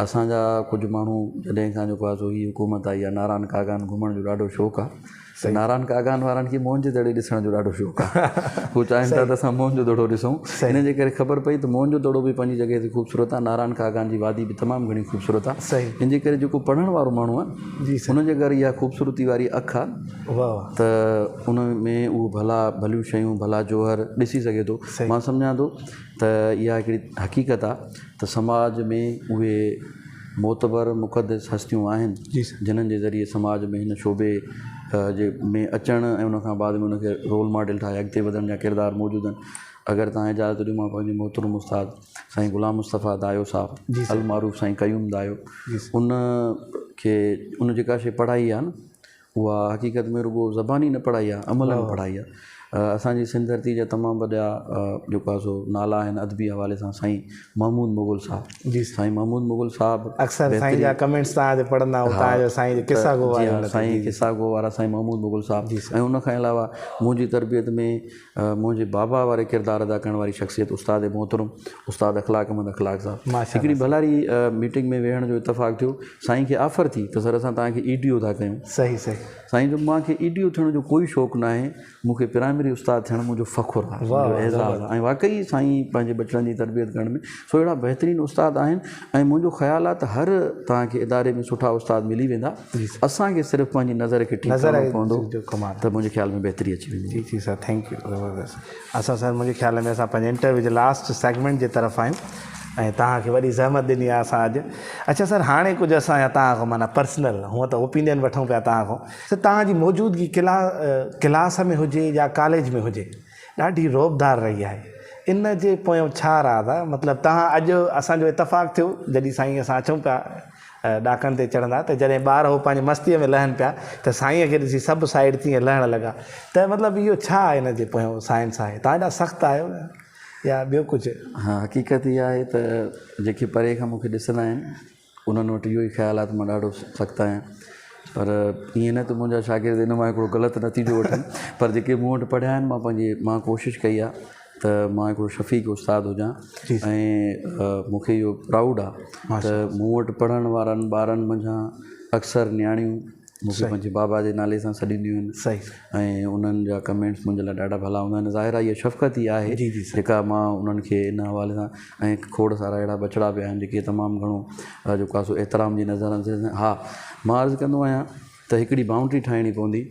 اسان جا ڪجهه ماڻهو جڏهن کان جيڪو آهي سو هي حڪومت آئي آهي ناران ڪاغان گهمڻ جو ڏاڍو شوق آهي ته ناران ڪاغان وارن کي موهن جي دڙي ڏسڻ جو ڏاڍو شوق آهي هو چاهين ٿا ته اسان موهن جو دڙو ڏسون ان جي ڪري خبر پئي ته موهن جو دڙو به پنهنجي جڳهه تي خوبصورت آهي ناران ڪاغان جي وادي به تمام گهڻي خوبصورت آهي ان جي ڪري جيڪو پڙهڻ وارو ماڻهو آهي ان جي اگر اها خوبصورتي واري اک آهي ته ان ۾ اهو ڀلا ڀليون شيون ڀلا جوهر ڏسي سگهي ٿو مان سمجهان ٿو ته اها هڪڙي حقيقت آهي ته سماج ۾ اهي معتبر مقدس هستيون آهن جنھن جي ذريعي سماج ۾ هن شعبي جي ۾ اچڻ ۽ ان کان بعد ۾ ان کي رول ماڊل ٺاهي اڳتي وڌڻ جا ڪردار موجود آهن اگر توهان اجازت ڏيو مان پنهنجي محترم استاد سائين غلام مصطفيٰ دايو صاحب المعروف سائين قيوم دايو ان کي ان جيڪا شي پڙهائي آهي نه اها حقيقت ۾ رڳو زباني نه پڙهائي آهي عملاً پڙهائي آهي. اسان جي سنڌ ڌرتي جا تمام وڏا جيڪو آهي سو نالا آهن ادبي حوالي سان سائين محمود مغل صاحب جي سائين محمود مغل صاحب اڪثر سائين جا ڪمينٽس توهان تي پڙهندا آهيون توهان جو سائين جي قصا گو واري سائين قصا گو وارا سائين محمود مغل صاحب ۽ ان کان علاوه منهنجي تربيت ۾ منهنجي بابا واري ڪردار ادا ڪرڻ واري شخصيت استاد محترم استاد اخلاق احمد اخلاق صاحب هڪڙي ڀلاري ميٽنگ ۾ ويهڻ جو اتفاق ٿيو سائين کي آفر ٿي ته سر اسان توهان کي اي ڊي او ٿا ڪيون صحيح صحيح سائين جو مان کي اي ڊي او ٿيڻ جو ڪوئي شوق نه آهي مون کي پرائمري استاد ٿيڻ منهنجو فخر آهي منهنجو اعزاز آهي ۽ واقعي سائين پنهنجي ٻچڙن جي تربيت ڪرڻ ۾ سو اهڙا بهترين استاد آهن ۽ منهنجو خيال آهي ته هر توهان کي اداري ۾ سٺا استاد ملي ويندا اسان کي صرف پنهنجي نظر کي ٺيڪ ڪرڻو پوندو ته منهنجي خيال ۾ بهتري اچي ويندي. جي جي سر thank you زبردست اسان سر منهنجي خيال ۾ اسان پنهنجي انٽرويو جي لاسٽ سيگمينٽ جي طرف آهيون ۽ توهان کي وڏي زحمت ڏني آهي اسان اڄ اڇا سر هاڻي ڪجهه اسان جا توهان کان معنيٰ پرسنل هونء ته اوپينين وٺون پيا توهان کان سر توهان جي موجودگي ڪلا ڪلاس ۾ هجي يا ڪاليج ۾ هجي ڏاڍي رعبدار رهي آهي ان جي پويان ڇا راز آهي مطلب توهان اڄ اسان جو اتفاق ٿيو جڏهن سائين اسان اچون پيا ڏاڪڻ تي چڙهندا ته جڏهن ٻار هو پنهنجي مستيء ۾ لهن پيا ته سائينء کي ڏسي سڀ سائيڊ ٿي ائين لهڻ لڳا ته مطلب اهو ڇا ان جي پويان سائنس آهي توهان ايڏا سخت آهيو يا ٻيو ڪجهه؟ ها حقيقت اها آهي ته جيڪي پري کان مون کي ڏسندا آهن انهن وٽ اهو ئي خيال آهي ته مان ڏاڍو سخت آهيان پر ائين نه ته منهنجا شاگرد ان مان هڪڙو غلط نتيجو وٺن پر جيڪي مون وٽ پڙهيا آهن مان پنهنجي مان ڪوشش ڪئي آهي ته مان هڪڙو شفيق استاد هجان ۽ مون کي اهو پرائوڊ آهي ته مون وٽ پڙهڻ وارن ٻارن منجهان اڪثر نياڻيون مون کي پنهنجي بابا جي نالي سان سڏينديون آهن ۽ انهن جا ڪمينٽس منهنجي لاء ڏاڍا ڀلا هوندا آهن ظاهر آهي اها شفقت ئي آهي جيڪا مان انهن کي ان حوالي سان ۽ کوڙ سارا اهڙا ٻچڙا به آهن جيڪي تمام گهڻو جيڪو آهي سو احترام جي نظر سان ها مان عرض ڪندو آهيان ته هڪڙي بائونڊري ٺاهڻي پوندي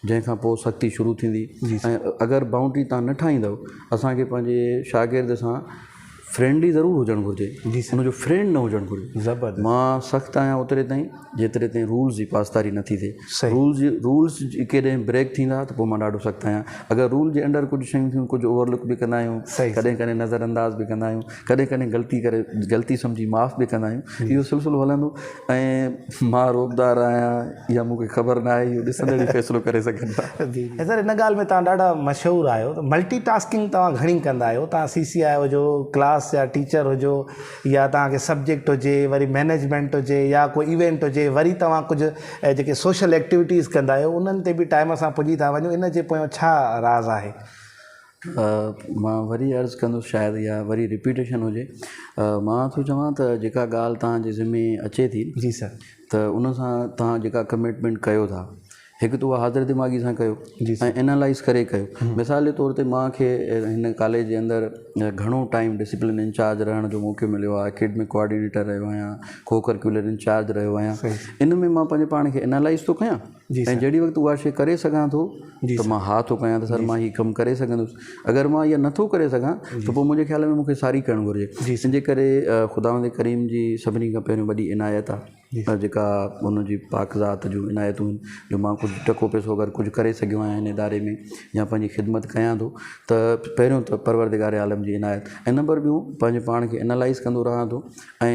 جنهن کان پوء سختي شروع ٿيندي ۽ اگر بائونڊري توهان نه ٺاهيندؤ اسان کي پنهنجي شاگرد سان فرينڊلي ضرور هجڻ گهرجي ان جو فرينڊ نه هجڻ گهرجي زبردست مان سخت آهيان اوتري تائين جيتري تائين رولز جي پاسداري نٿي ٿئي رولز رولز ڪيڏهن بريڪ ٿيندا ته پوء مان ڏاڍو سخت آهيان اگر رول جي انڊر ڪجهه شيون ٿيون ڪجهه اوور لڪ به ڪندا آهيون ڪڏهن ڪڏهن نظر انداز به ڪندا آهيون ڪڏهن ڪڏهن غلطي ڪري غلطي سمجهي معاف به ڪندا آهيون اهو سلسلو هلندو ۽ مان رعبدار آهيان اها مون کي خبر نه آهي اهو ڏسندڙ ئي فيصلو ڪري سگهن ٿا. جي جي سر ان ڳالهه ۾ توهان ڏاڍا مشهور آهيو ته ملٽي ٽاسڪنگ توهان گهڻي ڪندا آهيو توهان سي سي آء هجو ڪلاس جا ٽيچر هجو يا توهان کي سبجيڪٽ هجي وري مئنيجمينٽ هجي يا ڪو ايونٽ هجي وري توهان ڪجهه جيڪي سوشل ايڪٽيوٽيز ڪندا آهيو انهن تي به ٽائيم سان پڄي ٿا وڃو ان جي پويان ڇا راز آهي؟ مان وري عرض ڪندس شايد اها وري رپيٽيشن هجي مان ٿو چوان ته جيڪا ڳالهه توهان جي ذمي اچي ٿي جي سر ته ان سان توهان جيڪا ڪمٽمينٽ ڪيو ٿا هڪ ته اها حاضر دماغي سان ڪيو جي ۽ اينالائز ڪري ڪيو مثال جي طور تي مان کي هن ڪاليج جي اندر گهڻو ٽائيم ڊسپلن انچارج رهڻ جو موقعو مليو آهي اڪيڊمڪ ڪوآرڊينيٽر رهيو آهيان ڪو ڪريڪولر انچارج رهيو آهيان ان ۾ مان پنهنجي پاڻ کي اينالائز ٿو ڪيان ۽ جهڙي وقت اها شيء ڪري سگهان ٿو ته مان ها ٿو ڪيان ته سر مان هي ڪم ڪري سگهندس اگر مان اها نٿو ڪري سگهان ته پوء منهنجي خيال ۾ مون کي ساري ڪرڻ گهرجي ان جي ڪري خداوند ڪريم جي سڀني کان پهريون وڏي عنايت آهي جيڪا ان جي پاڪ ذات جون عنايتون آهن جو مان ڪجهه ٽڪو پئسو اگر ڪجهه ڪري سگهيو آهيان هن اداري ۾ يا پنهنجي خدمت ڪيان ٿو ته پهريون ته پروردگار عالم جي عنايت ۽ نمبر ٻيون پنهنجي پاڻ کي اينالائز ڪندو رهان ٿو ۽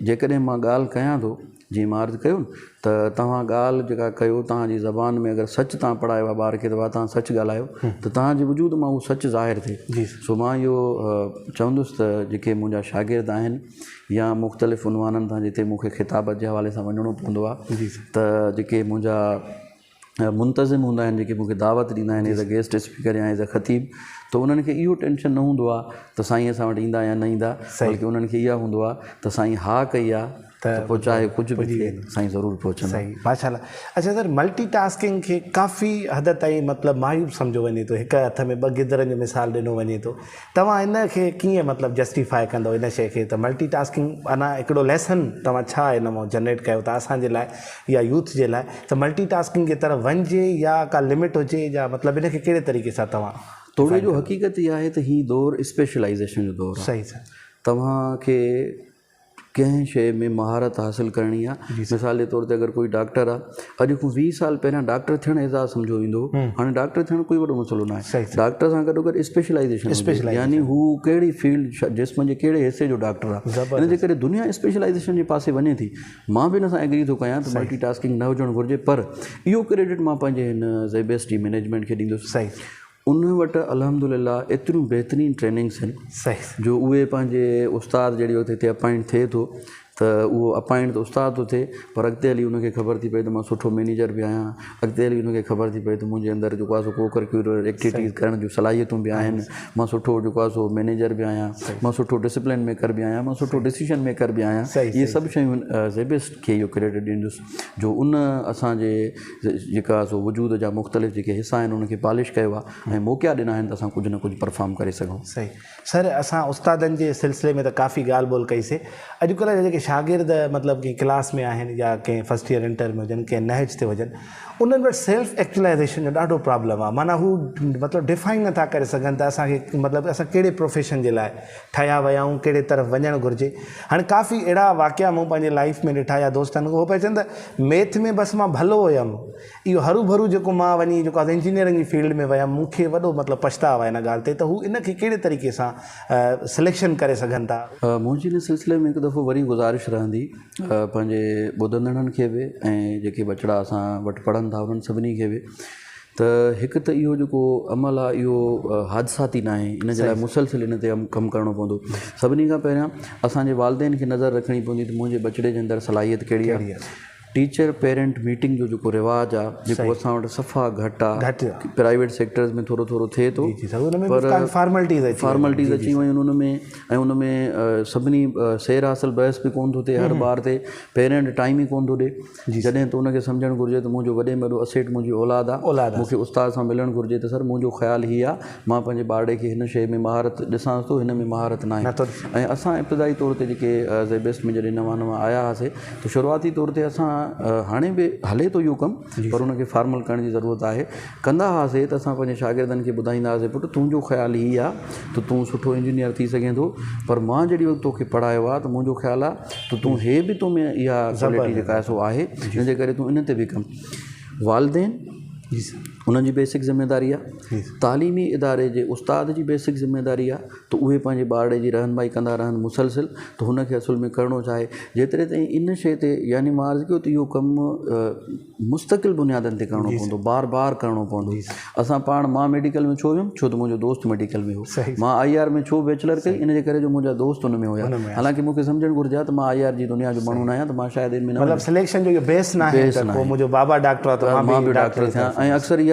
جيڪڏهن مان ڳالهه ڪيان ٿو جيئن مان عرض ڪيو نه ته توهان ڳالهه جيڪا ڪيو توهان جي زبان ۾ اگر سچ توهان پڙهايو آهي ٻار کي ته توهان سچ ڳالهايو ته توهان جي وجود مان اهو سچ ظاهر ٿئي سو مان اهو چوندس ته جيڪي منهنجا شاگرد آهن يا مختلف عنوانن تان جتي مون کي خطابت جي حوالي سان وڃڻو پوندو آهي ته جيڪي منهنجا منتظم هوندا آهن جيڪي مون کي دعوت ڏيندا آهن ايز اي گيسٽ اسپيڪر يا ايز اي خطيب ته انهن کي اهو ٽينشن نه هوندو آهي ته سائين اسان وٽ ايندا يا نه ايندا بلڪه انهن کي اها هوندو آهي ته سائين ها ڪئي آهي ته پوء چاهي ڪجهه به ٿئي سائين ضرور پهچندا. صحيح ماشاء الله اڇا سر ملٽي ٽاسڪنگ کي ڪافي حد تائين مطلب معيوب سمجهيو وڃي ٿو هڪ هٿ ۾ ٻه گدرن جو مثال ڏنو وڃي ٿو توهان ان کي ڪيئن مطلب جسٽيفائي ڪندو ان شيء کي ته ملٽي ٽاسڪنگ انا هڪڙو ليسن توهان ڇا ان مان جنريٽ ڪيو ٿا اسان جي لاء يا يوٿ جي لاء ته ملٽي ٽاسڪنگ جي طرف وڃجي يا ڪا لمٽ هجي يا مطلب ان کي ڪهڙي طريقي سان توهان توڙي جو حقيقت اها آهي ته هي دور اسپيشلائيزيشن جو دور آهي صحيح سر توهان کي ڪنهن شيء ۾ مهارت حاصل ڪرڻي آهي مثال جي طور تي اگر ڪوئي ڊاڪٽر آهي اڄ کان ويهه سال پهريان ڊاڪٽر ٿيڻ اعزاز سمجهيو ويندو هو هاڻي ڊاڪٽر ٿيڻ ڪوئي وڏو مسئلو نه آهي ڊاڪٽر سان گڏو گڏ اسپيشلائيزيشن يعني هو ڪهڙي فيلڊ جسم جي ڪهڙي حصي جو ڊاڪٽر آهي ان جي ڪري دنيا اسپيشلائيزيشن جي پاسي وڃي ٿي مان به ان سان ايگري ٿو ڪيان ته ملٽي ٽاسڪنگ نه هجڻ گهرجي پر اهو ڪريڊٽ مان پنهنجي هن زيبيسٽ جي مئنيجمينٽ کي ڏيندس ان وٽ الحمد لله ايتريون بهترين ٽريننگس آهن جو اهي پنهنجي استاد جهڙي وقت هتي اپائنٽ ٿئي ٿو ته اهو اپائنٽ ته استاد ٿو ٿئي پر اڳتي هلي ان کي خبر ٿي پئي ته مان سٺو مئنيجر به آهيان اڳتي هلي ان کي خبر ٿي پئي ته منهنجي اندر جيڪو آهي سو ڪو ڪريڪولر ايڪٽيوٽيز ڪرڻ جون صلاحيتون به آهن مان سٺو جيڪو آهي سو مئنيجر به آهيان مان سٺو ڊسپلن ميڪر به آهيان مان سٺو ڊسيشن ميڪر به آهيان اهي سڀ شيون زيبسٽ کي اهو ڪريڊٽ ڏيندس جو ان اسان جي جيڪا سو وجود جا مختلف جيڪي حصا آهن انهن کي پالش ڪيو آهي ۽ موقعا ڏنا آهن ته اسان ڪجهه نه ڪجهه پرفارم ڪري سگهون. صحيح سر اسان استادن جي سلسلي ۾ ته ڪافي ڳالهه ٻولهه ڪئي سي اڄڪلهه جا جيڪي شاگرد مطلب ڪنهن ڪلاس ۾ آهن يا ڪنهن فرسٽ ايئر انٽر ۾ هجن ڪنهن نهج تي هجن انهن وٽ سيلف ايڪچولائيزيشن جو ڏاڍو پرابلم آهي معنيٰ هو مطلب ڊفائن نٿا ڪري سگهن ته اسان کي مطلب اسان ڪهڙي پروفيشن جي لاء ٺاهيا ويا آهيون ڪهڙي طرف وڃڻ گهرجي هاڻي ڪافي اهڙا واقعا مون پنهنجي لائيف ۾ ڏٺا يا دوستن هو پيا چون ته ميٿ ۾ بس مان ڀلو هيم اهو هرو ڀرو جيڪو مان وڃي جيڪو آهي انجنيئرنگ جي فيلڊ ۾ ويم مون کي وڏو مطلب پڇتاء آهي ان ڳالهه تي ته هو ان کي ڪهڙي طريقي سان سليڪشن ڪري سگهن ٿا. منهنجي ان سلسلي ۾ هڪ دفعو وري گذارش رهندي پنهنجي ٻڌندڙن کي به ۽ جيڪي ٻچڙا اسان وٽ پڙهن ٿا انهن سڀني کي به ته هڪ ته اهو جيڪو عمل آهي اهو حادثاتي ناهي ان جي لاء مسلسل ان تي ڪم ڪرڻو پوندو سڀني کان پهريان اسانجي والدين کي نظر رکڻي پوندي ته منهنجي ٻچڙي جي اندر صلاحيت ڪهڙي آهي ٽيچر پيرنٽ ميٽنگ جو جيڪو رواج آهي جيڪو اسان وٽ صفا گهٽ آهي پرائيويٽ سيڪٽرز ۾ ٿورو ٿورو ٿئي ٿو پر فارملٽيز اچي ويون آهن ان ۾ ۽ ان ۾ سڀني سير حاصل بحث به ڪونه ٿو ٿئي هر ٻار تي پيرنٽ ٽائيم ئي ڪونه ٿو ڏي جڏهن ته ان کي سمجهڻ گهرجي ته منهنجو وڏي ۾ وڏو اسيٽ منهنجي اولاد آ مون کي استاد سان ملڻ گهرجي ته سر منهنجو خيال هي آ مان پنهنجي ٻارڙي کي هن شيء ۾ مهارت ڏسانس ٿو هن ۾ مهارت ناهي ۽ اسان ابتدائي طور تي جيڪي زيبيسٽ ۾ جڏهن نوان نوان آيا هئاسي ته شروعاتي طور تي اسان هاڻي به هلي ٿو اهو ڪم پر ان کي فارمل ڪرڻ جي ضرورت آهي ڪندا هئاسي ته اسان پنهنجي شاگردن کي ٻڌائيندا هئاسي پٽ تنهنجو خيال هي آهي ته تون سٺو انجنيئر ٿي سگهين ٿو پر مان جيڏي وقت توکي پڙهايو آهي ته منهنجو خيال آهي ته تون هي به تو ۾ اها ڪوالٽي جيڪا آهي سو آهي ان جي ڪري تون ان تي به ڪم والدين انهن جي بيسڪ ذميداري آهي تعليمي اداري جي استاد جي بيسڪ ذميداري آهي ته اهي پنهنجي ٻارڙي جي رهنمائي ڪندا رهن مسلسل ته هن کي اصل ۾ ڪرڻو ڇا آهي جيتري تائين ان شيء تي يعني مان عرض ڪيو ته اهو ڪم مستقل بنيادن تي ڪرڻو پوندو بار بار ڪرڻو پوندو اسان پاڻ مان ميڊيڪل ۾ ڇو ويم ڇو ته منهنجو دوست ميڊيڪل ۾ هو مان I R ۾ ڇو بيچلر ڪئي ان جي ڪري جو منهنجا دوست ان ۾ هيا حالانڪه مون کي سمجهڻ گهرجي ها ته مان I R جي دنيا جو ماڻهو نه آهيان ته مان شايد ان ۾ نه مطلب سليڪشن جو اهو بيس ناهي ته ڪو منهنجو بابا ڊاڪٽر آهي ته مان به ڊاڪٽر ٿيان ۽ اڪثر اها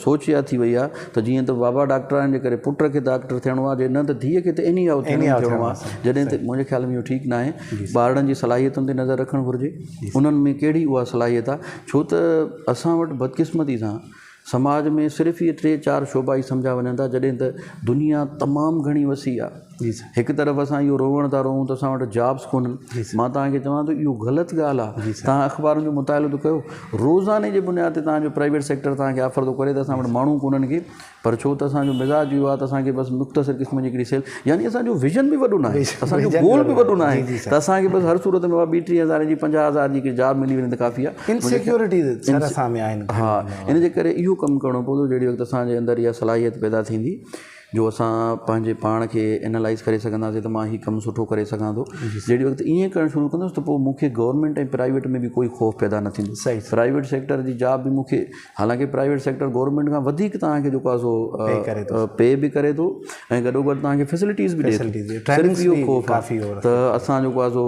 سوچ اها ٿي وئي آهي ته جيئن ته بابا ڊاڪٽر آهن جي ڪري پٽ کي ڊاڪٽر ٿيڻو آهي جي نه ته ڌيء کي ته ايني هائو ٿيڻو آهي جڏهن ته منهنجي خيال ۾ اهو ٺيڪ ناهي ٻارڙن جي صلاحيتن تي نظر رکڻ گهرجي انهن ۾ ڪهڙي اها صلاحيت آهي ڇو ته اسان وٽ بدقسمتي سان سماج ۾ صرف اهي ٽي چار شعبا ئي سمجهيا وڃن ٿا جڏهن ته دنيا تمام گهڻي وسيع آهي هڪ طرف اسان اهو روئڻ ٿا روئون ته اسان وٽ جابس ڪونهن مان توهان کي چوان ٿو اهو غلط ڳالهه آهي توهان اخبارن جو مطالعو ته ڪيو روزاني جي بنياد تي توهان جو پرائيويٽ سيڪٽر توهان کي آفر ٿو ڪري ته اسان وٽ ماڻهو ڪونهن ڪي پر ڇو ته اسان جو مزاج اهو آهي ته اسان کي بس مختصر قسم جي هڪڙي سيل يعني اسان جو ويزن به وڏو ناهي اسان جو گول به وڏو ناهي ته اسان کي بس هر صورت ۾ ٻي ٽي هزار جي 50 هزار جي هڪڙي جاب ملي وڃي ته ڪافي آهي انسيڪيورٽي سر اسان ۾ آهن ها ان جي ڪري اهو ڪم ڪرڻو پوندو جهڙي وقت اسان جي اندر اها صلاحيت پيدا ٿيندي جو اسان پنهنجي پاڻ کي اينالائز ڪري سگهنداسين ته مان هي ڪم سٺو ڪري سگهان ٿو جهڙي وقت ائين ڪرڻ شروع ڪندس ته پوء مون کي گورنمينٽ ۽ پرائيويٽ ۾ به ڪوئي خوف پيدا نه ٿيندو پرائيويٽ سيڪٽر جي جاب به مون کي حالانڪه پرائيويٽ سيڪٽر گورنمينٽ کان وڌيڪ توهان کي جيڪو آهي سو پي به ڪري ٿو ۽ گڏو گڏ توهان کي فيسلٽيز به ڏي ٿو صرف اهو خوف آهي ته اسان جيڪو آهي سو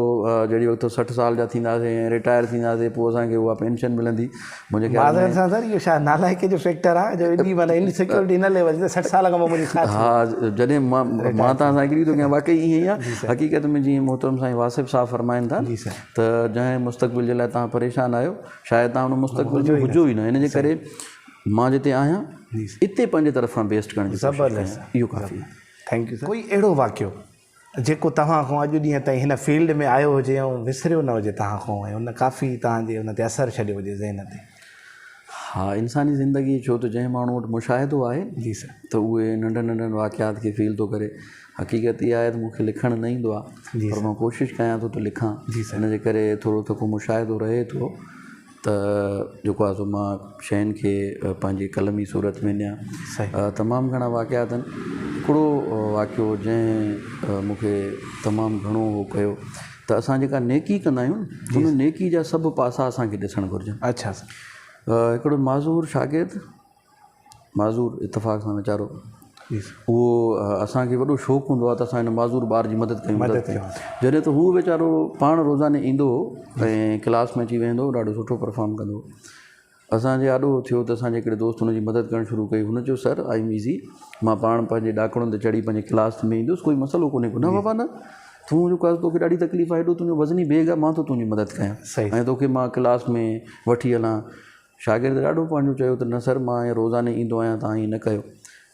جهڙي وقت 60 سال جا ٿينداسين ۽ رٽائر ٿينداسين پوء اسان کي اها پينشن ملندي منهنجي خيال ۾ سان سر اهو شايد نالائقي جو فيڪٽر آهي جو ايڏي معنيٰ ان سيڪيورٽي نه ليول جي 60 سال کان پوء منهنجي ڇا ها جڏهن مان مان توهان سان ايگري ٿو ڪيان واقعي ائين ئي آهي حقيقت ۾ جيئن محترم سائين واصف صاحب فرمائن ٿا ته جنهن مستقبل جي لاء توهان پريشان آهيو شايد توهان ان مستقبل ۾ هجو ئي نه ان جي ڪري مان جتي آهيان اتي پنهنجي طرفان بيسٽ ڪرڻ جي ڪوشش ڪيان اهو ڪافي آهي. Thank you sir. ڪوئي اهڙو واقعو جيڪو توهان کان اڄ ڏينهن تائين هن فيلڊ ۾ آيو هجي ۽ وسريو نه هجي توهان کان ۽ ان ڪافي توهان جي ان تي اثر ڇڏيو هجي ذهن تي. ها انساني زندگي ڇو ته جنهن ماڻهو وٽ مشاهدو آهي جي سر. ته اهي ننڍن ننڍن واقعات کي فيل ٿو ڪري حقيقت اها آهي ته مون کي لکڻ نه ايندو آهي پر مان ڪوشش ڪيان ٿو ته لکان ان جي ڪري ٿورو ٿڪو مشاهدو رهي ٿو ته جيڪو آهي سو مان شين کي پنهنجي قلمي صورت ۾ ڏيان تمام گهڻا واقعات آهن هڪڙو واقعو جنهن مون کي تمام گهڻو هو ڪيو ته اسان جيڪا نيڪي ڪندا آهيون ان نيڪي جا سڀ پاسا اسان کي ڏسڻ گهرجن اڇا هڪڙو معذور شاگرد معذور اتفاق سان ويچارو اهو اسان کي وڏو شوق هوندو آهي ته اسان هن معذور ٻار جي مدد ڪيون مدد ڪيون جڏهن ته هو ويچارو پاڻ روزاني ايندو هو ۽ ڪلاس ۾ اچي ويهندو هو ڏاڍو سٺو پرفارم ڪندو هو اسان جي آڏو ٿيو ته اسان جي هڪڙي دوست هن جي مدد ڪرڻ شروع ڪئي هن چيو سر I M easy مان پاڻ پنهنجي ڏاڪڻن تي چڙهي پنهنجي ڪلاس ۾ ايندس ڪوئي مسئلو ڪونهي ڪو نه بابا نه تون جو ڪاز توکي ڏاڍي تڪليف آهي ايڏو تنهنجو وزني بيگ آهي مان ٿو تنهنجي مدد ڪيان ۽ توکي مان ڪلاس ۾ وٺي هلان شاگرد ڏاڍو پنهنجو چيو ته نه سر مان ائين روزاني ايندو آهيان توهان ائين نه ڪيو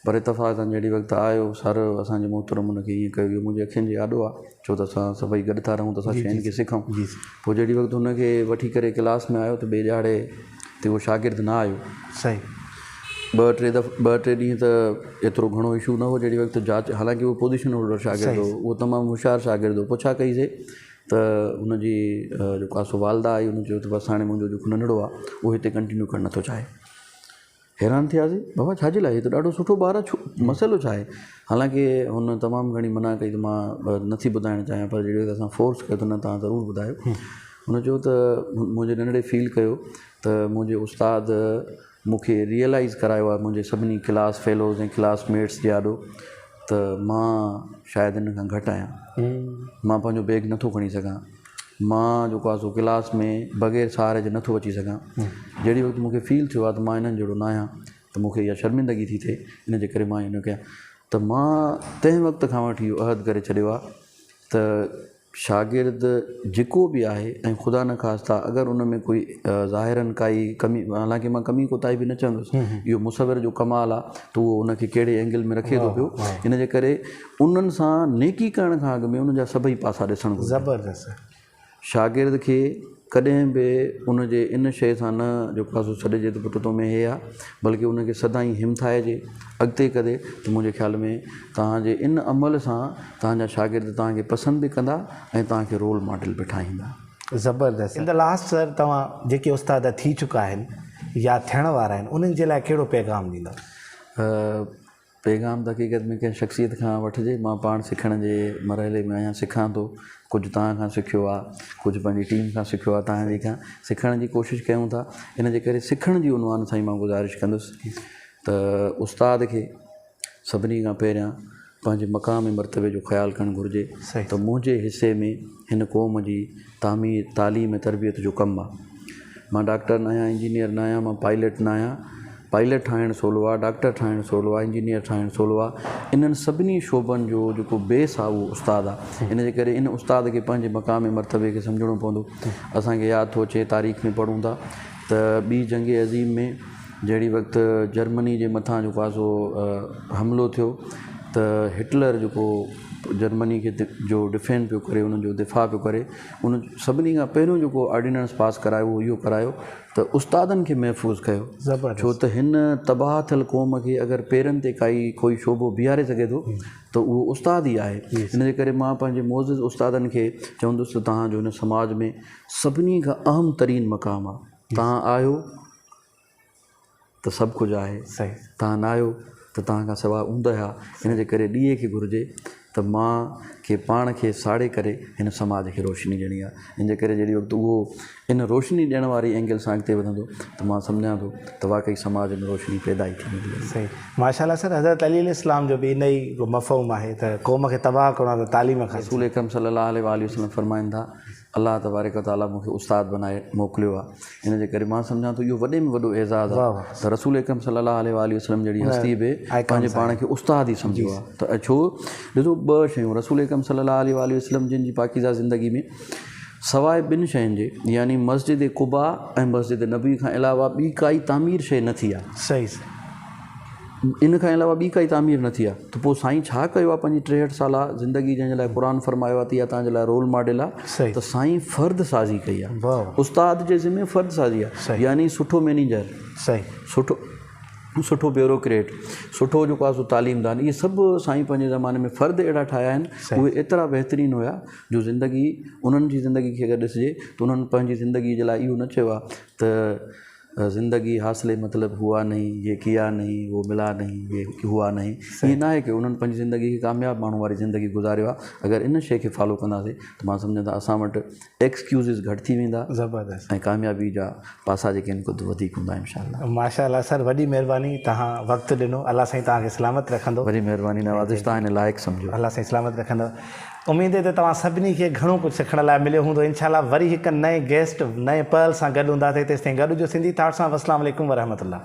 پر اتفاق سان جهڙي وقت آيو سر اسان جي محترم ان کي ائين ڪيو اهو منهنجي اکين جي آڏو آهي ڇو ته اسان سڀئي گڏ ٿا رهون ته اسان شين کي سکون پوء جهڙي وقت هن کي وٺي ڪري ڪلاس ۾ آيو ته ٻئي ڏهاڙي تي اهو شاگرد نه آيو صحيح ٻه ٽي دفعا ٻه ٽي ڏينهن ته ايترو گهڻو اشو نه هو جهڙي وقت جاچ حالانڪه اهو پوزيشن هولڊر شاگرد هو اهو تمام هوشيار شاگرد هو پڇا ڪئي سي ته هن جي جيڪو آهي سو والده آئي هن چيو ته بس هاڻي منهنجو جيڪو ننڍڙو آهي اهو هتي ڪنٽينيو ڪرڻ نٿو چاهي حيران ٿياسي بابا ڇا جي لاء هي ته ڏاڍو سٺو ٻار آهي ڇو مسئلو ڇا آهي حالانڪه هن تمام گهڻي منع ڪئي ته مان نٿي ٻڌائڻ چاهيان پر جهڙي اسان فورس ڪيو ته نه توهان ضرور ٻڌايو هن چيو ته منهنجي ننڍڙي فيل ڪيو ته منهنجي استاد مون کي ريئلائيز ڪرايو آهي منهنجي سڀني ڪلاس فيلوز ۽ ڪلاس ميٽس جي آڏو ته مان شايد هن کان گهٽ آهيان مان پنهنجو بيگ نٿو کڻي سگهان مان جيڪو آهي سو ڪلاس ۾ بغير سهاري جي نٿو اچي سگهان جهڙي وقت مون کي فيل ٿيو آهي ته مان هنن جهڙو نه آهيان ته مون کي اها شرمندگي ٿي ٿئي ان جي ڪري مان ائين نه ڪيان ته مان تنهن وقت کان وٺي اهو عهد ڪري ڇڏيو آهي ته شاگرد جيڪو به آهي ۽ خدا نخواسته اگر ان ۾ ڪوئي ظاهراً ڪائي ڪمي حالانڪه مان ڪمي ڪوتاهي به نه چوندس اهو مصور جو ڪمال آهي ته اهو ان کي ڪهڙي اينگل ۾ رکي ٿو پيو ان جي ڪري انهن سان نيڪي ڪرڻ کان اڳ ۾ انهن جا سڀئي پاسا ڏسڻ گهرجن. زبردست. شاگرد کي. ڪڏهن به ان جي ان شيء سان نه جيڪو آهي سو سڏجي ته پٽ تو ۾ هي آهي بلڪه ان کي سدائين همٿائجي اڳتي ڪري ته منهنجي خيال ۾ توهان جي ان عمل سان توهان جا شاگرد توهان کي پسند به ڪندا ۽ توهان کي رول ماڊل به ٺاهيندا. زبردست. ان the last سر توهان جيڪي استاد ٿي چڪا آهن يا ٿيڻ وارا آهن انهن جي لاء ڪهڙو پيغام ڏيندؤ؟ پيغام ته حقيقت ۾ ڪنهن شخصيت کان وٺجي مان پاڻ سکڻ جي مرحلي ۾ آهيان سکان ٿو ڪجهه توهان کان سکيو آهي ڪجهه پنهنجي ٽيم کان سکيو آهي توهان جي کان سکڻ جي ڪوشش ڪيون ٿا ان جي ڪري سکڻ جي عنوان سان ئي مان گذارش ڪندس ته استاد کي سڀني کان پهريان پنهنجي مقام ۽ مرتبي جو خيال ڪرڻ گهرجي ته منهنجي حصي ۾ هن قوم جي تعمير تعليم ۽ تربيت جو ڪم آهي مان ڊاڪٽر نه آهيان انجنيئر نه آهيان مان پائليٽ نه آهيان پائليٽ ٺاهڻ سولو آهي ڊاڪٽر ٺاهڻ سولو آهي انجنيئر ٺاهڻ سولو آهي انهن سڀني شعبن جو جيڪو بيس آهي اهو استاد آهي ان جي ڪري ان استاد کي پنهنجي مقام ۽ مرتبي کي سمجهڻو پوندو اسانکي ياد ٿو اچي تاريخ ۾ پڙهون ٿا ته ٻي جنگ عظيم ۾ جهڙي وقت جرمني جي مٿان جيڪو آهي سو حملو ٿيو ته هٽلر جيڪو جرمني کي جو ڊفينڊ پيو ڪري انهن جو دفاع پيو ڪري ان سڀني کان پهريون جيڪو آرڊيننس پاس ڪرايو اهو اهو ڪرايو ته استادن کي محفوظ ڪيو ڇو ته هن تباهه ٿيل قوم کي اگر پيرن تي ڪائي ڪوئي شعبو بيهاري سگهي ٿو ته اهو استاد ئي آهي ان جي ڪري مان پنهنجي معزز استادن کي چوندس ته توهان جو هن سماج ۾ سڀني کان اهم ترين مقام آهي توهان آهيو ته سڀ ڪجهه آهي، توهان نه آهيو ته توهان کان سواء اوندهه آهي، ان جي ڪري ڏيئي کي گهرجي ته مان کي پاڻ کي ساڙي ڪري هن سماج کي روشني ڏيڻي آهي، ان جي ڪري جهڙي وقت اهو ان روشني ڏيڻ واري اينگل سان اڳتي وڌندو ته مان سمجهان ٿو ته واقعي سماج ۾ روشني پيدا ئي ٿي ويندي. صحيح ماشاء الله سر حضرت علي عليه السلام جو به ان ئي مفهوم آهي ته قوم کي تباهه ڪرڻو آهي ته تعليم کان. رسول اڪرم صلي الله عليه واٰله وسلم فرمائن ٿا الله تبارڪ و تعاليٰ مون کي استاد بنائي موڪليو آهي ان جي ڪري مان سمجهان ٿو اهو وڏي ۾ وڏو اعزاز آهي ته رسول اڪرم صلي الله عليه واٰله وسلم جهڙي هستي به پنهنجي پاڻ کي استاد ئي سمجهيو آهي ته ڇو ڏسو ٻه شيون رسول اڪرم صلي الله عليه واٰله وسلم جن جي پاڪيزه زندگي ۾ سواء ٻن شين جي يعني مسجد قباء ۽ مسجد نبوي کان علاوه ٻي ڪائي تعمير شيء نه ٿي آهي صحيح ان کان علاوه ٻي ڪائي تعمير نه ٿي آهي ته پوء سائين ڇا ڪيو آهي پنهنجي 63 سالا زندگي جنهن جي لاء قرآن فرمايو آهي ته اها توهان جي لاء رول ماڊل آهي ته سائين فرد سازي ڪئي آهي استاد جي ذمي فرد سازي آهي يعني سٺو مئنيجر سٺو سٺو بيوروڪريٽ سٺو جيڪو آهي سو تعليمدان اهي سڀ سائين پنهنجي زماني ۾ فرد اهڙا ٺاهيا آهن اهي ايترا بهترين هيا جو زندگي انهن جي زندگي کي اگر ڏسجي ته انهن پنهنجي زندگي جي لاء اهو نه چيو آهي ته زندگي حاصل مطلب هئا نهين يي ڪيا نهين وو ملا نهين يي هئا نهين ائين ناهي ڪيو انهن پنهنجي زندگي کي ڪامياب ماڻهو واري زندگي گذاريو آهي اگر ان شيء کي فالو ڪنداسين ته مان سمجهان ٿو اسان وٽ ايڪسڪيوزز گهٽ ٿي ويندا زبردست ۽ ڪاميابي جا پاسا جيڪي آهن ڪجهه وڌيڪ هوندا انشاء الله. ماشاء الله سر وڏي مهرباني توهان وقت ڏنو الله سائين توهان کي سلامت رکندو. وڏي مهرباني نوازش توهان ان لائق سمجهيو. الله سائين سلامت رکندو. اميد ته توهان سڀني کي گهڻو ڪجهه سکڻ لاء مليو هوندو انشاء الله وري هڪ نئين گيسٽ نئين پهل سان گڏ هونداسين تيستائين گڏ هجو سنڌي ٿاٽ سان والسلام عليڪم ورحمة الله.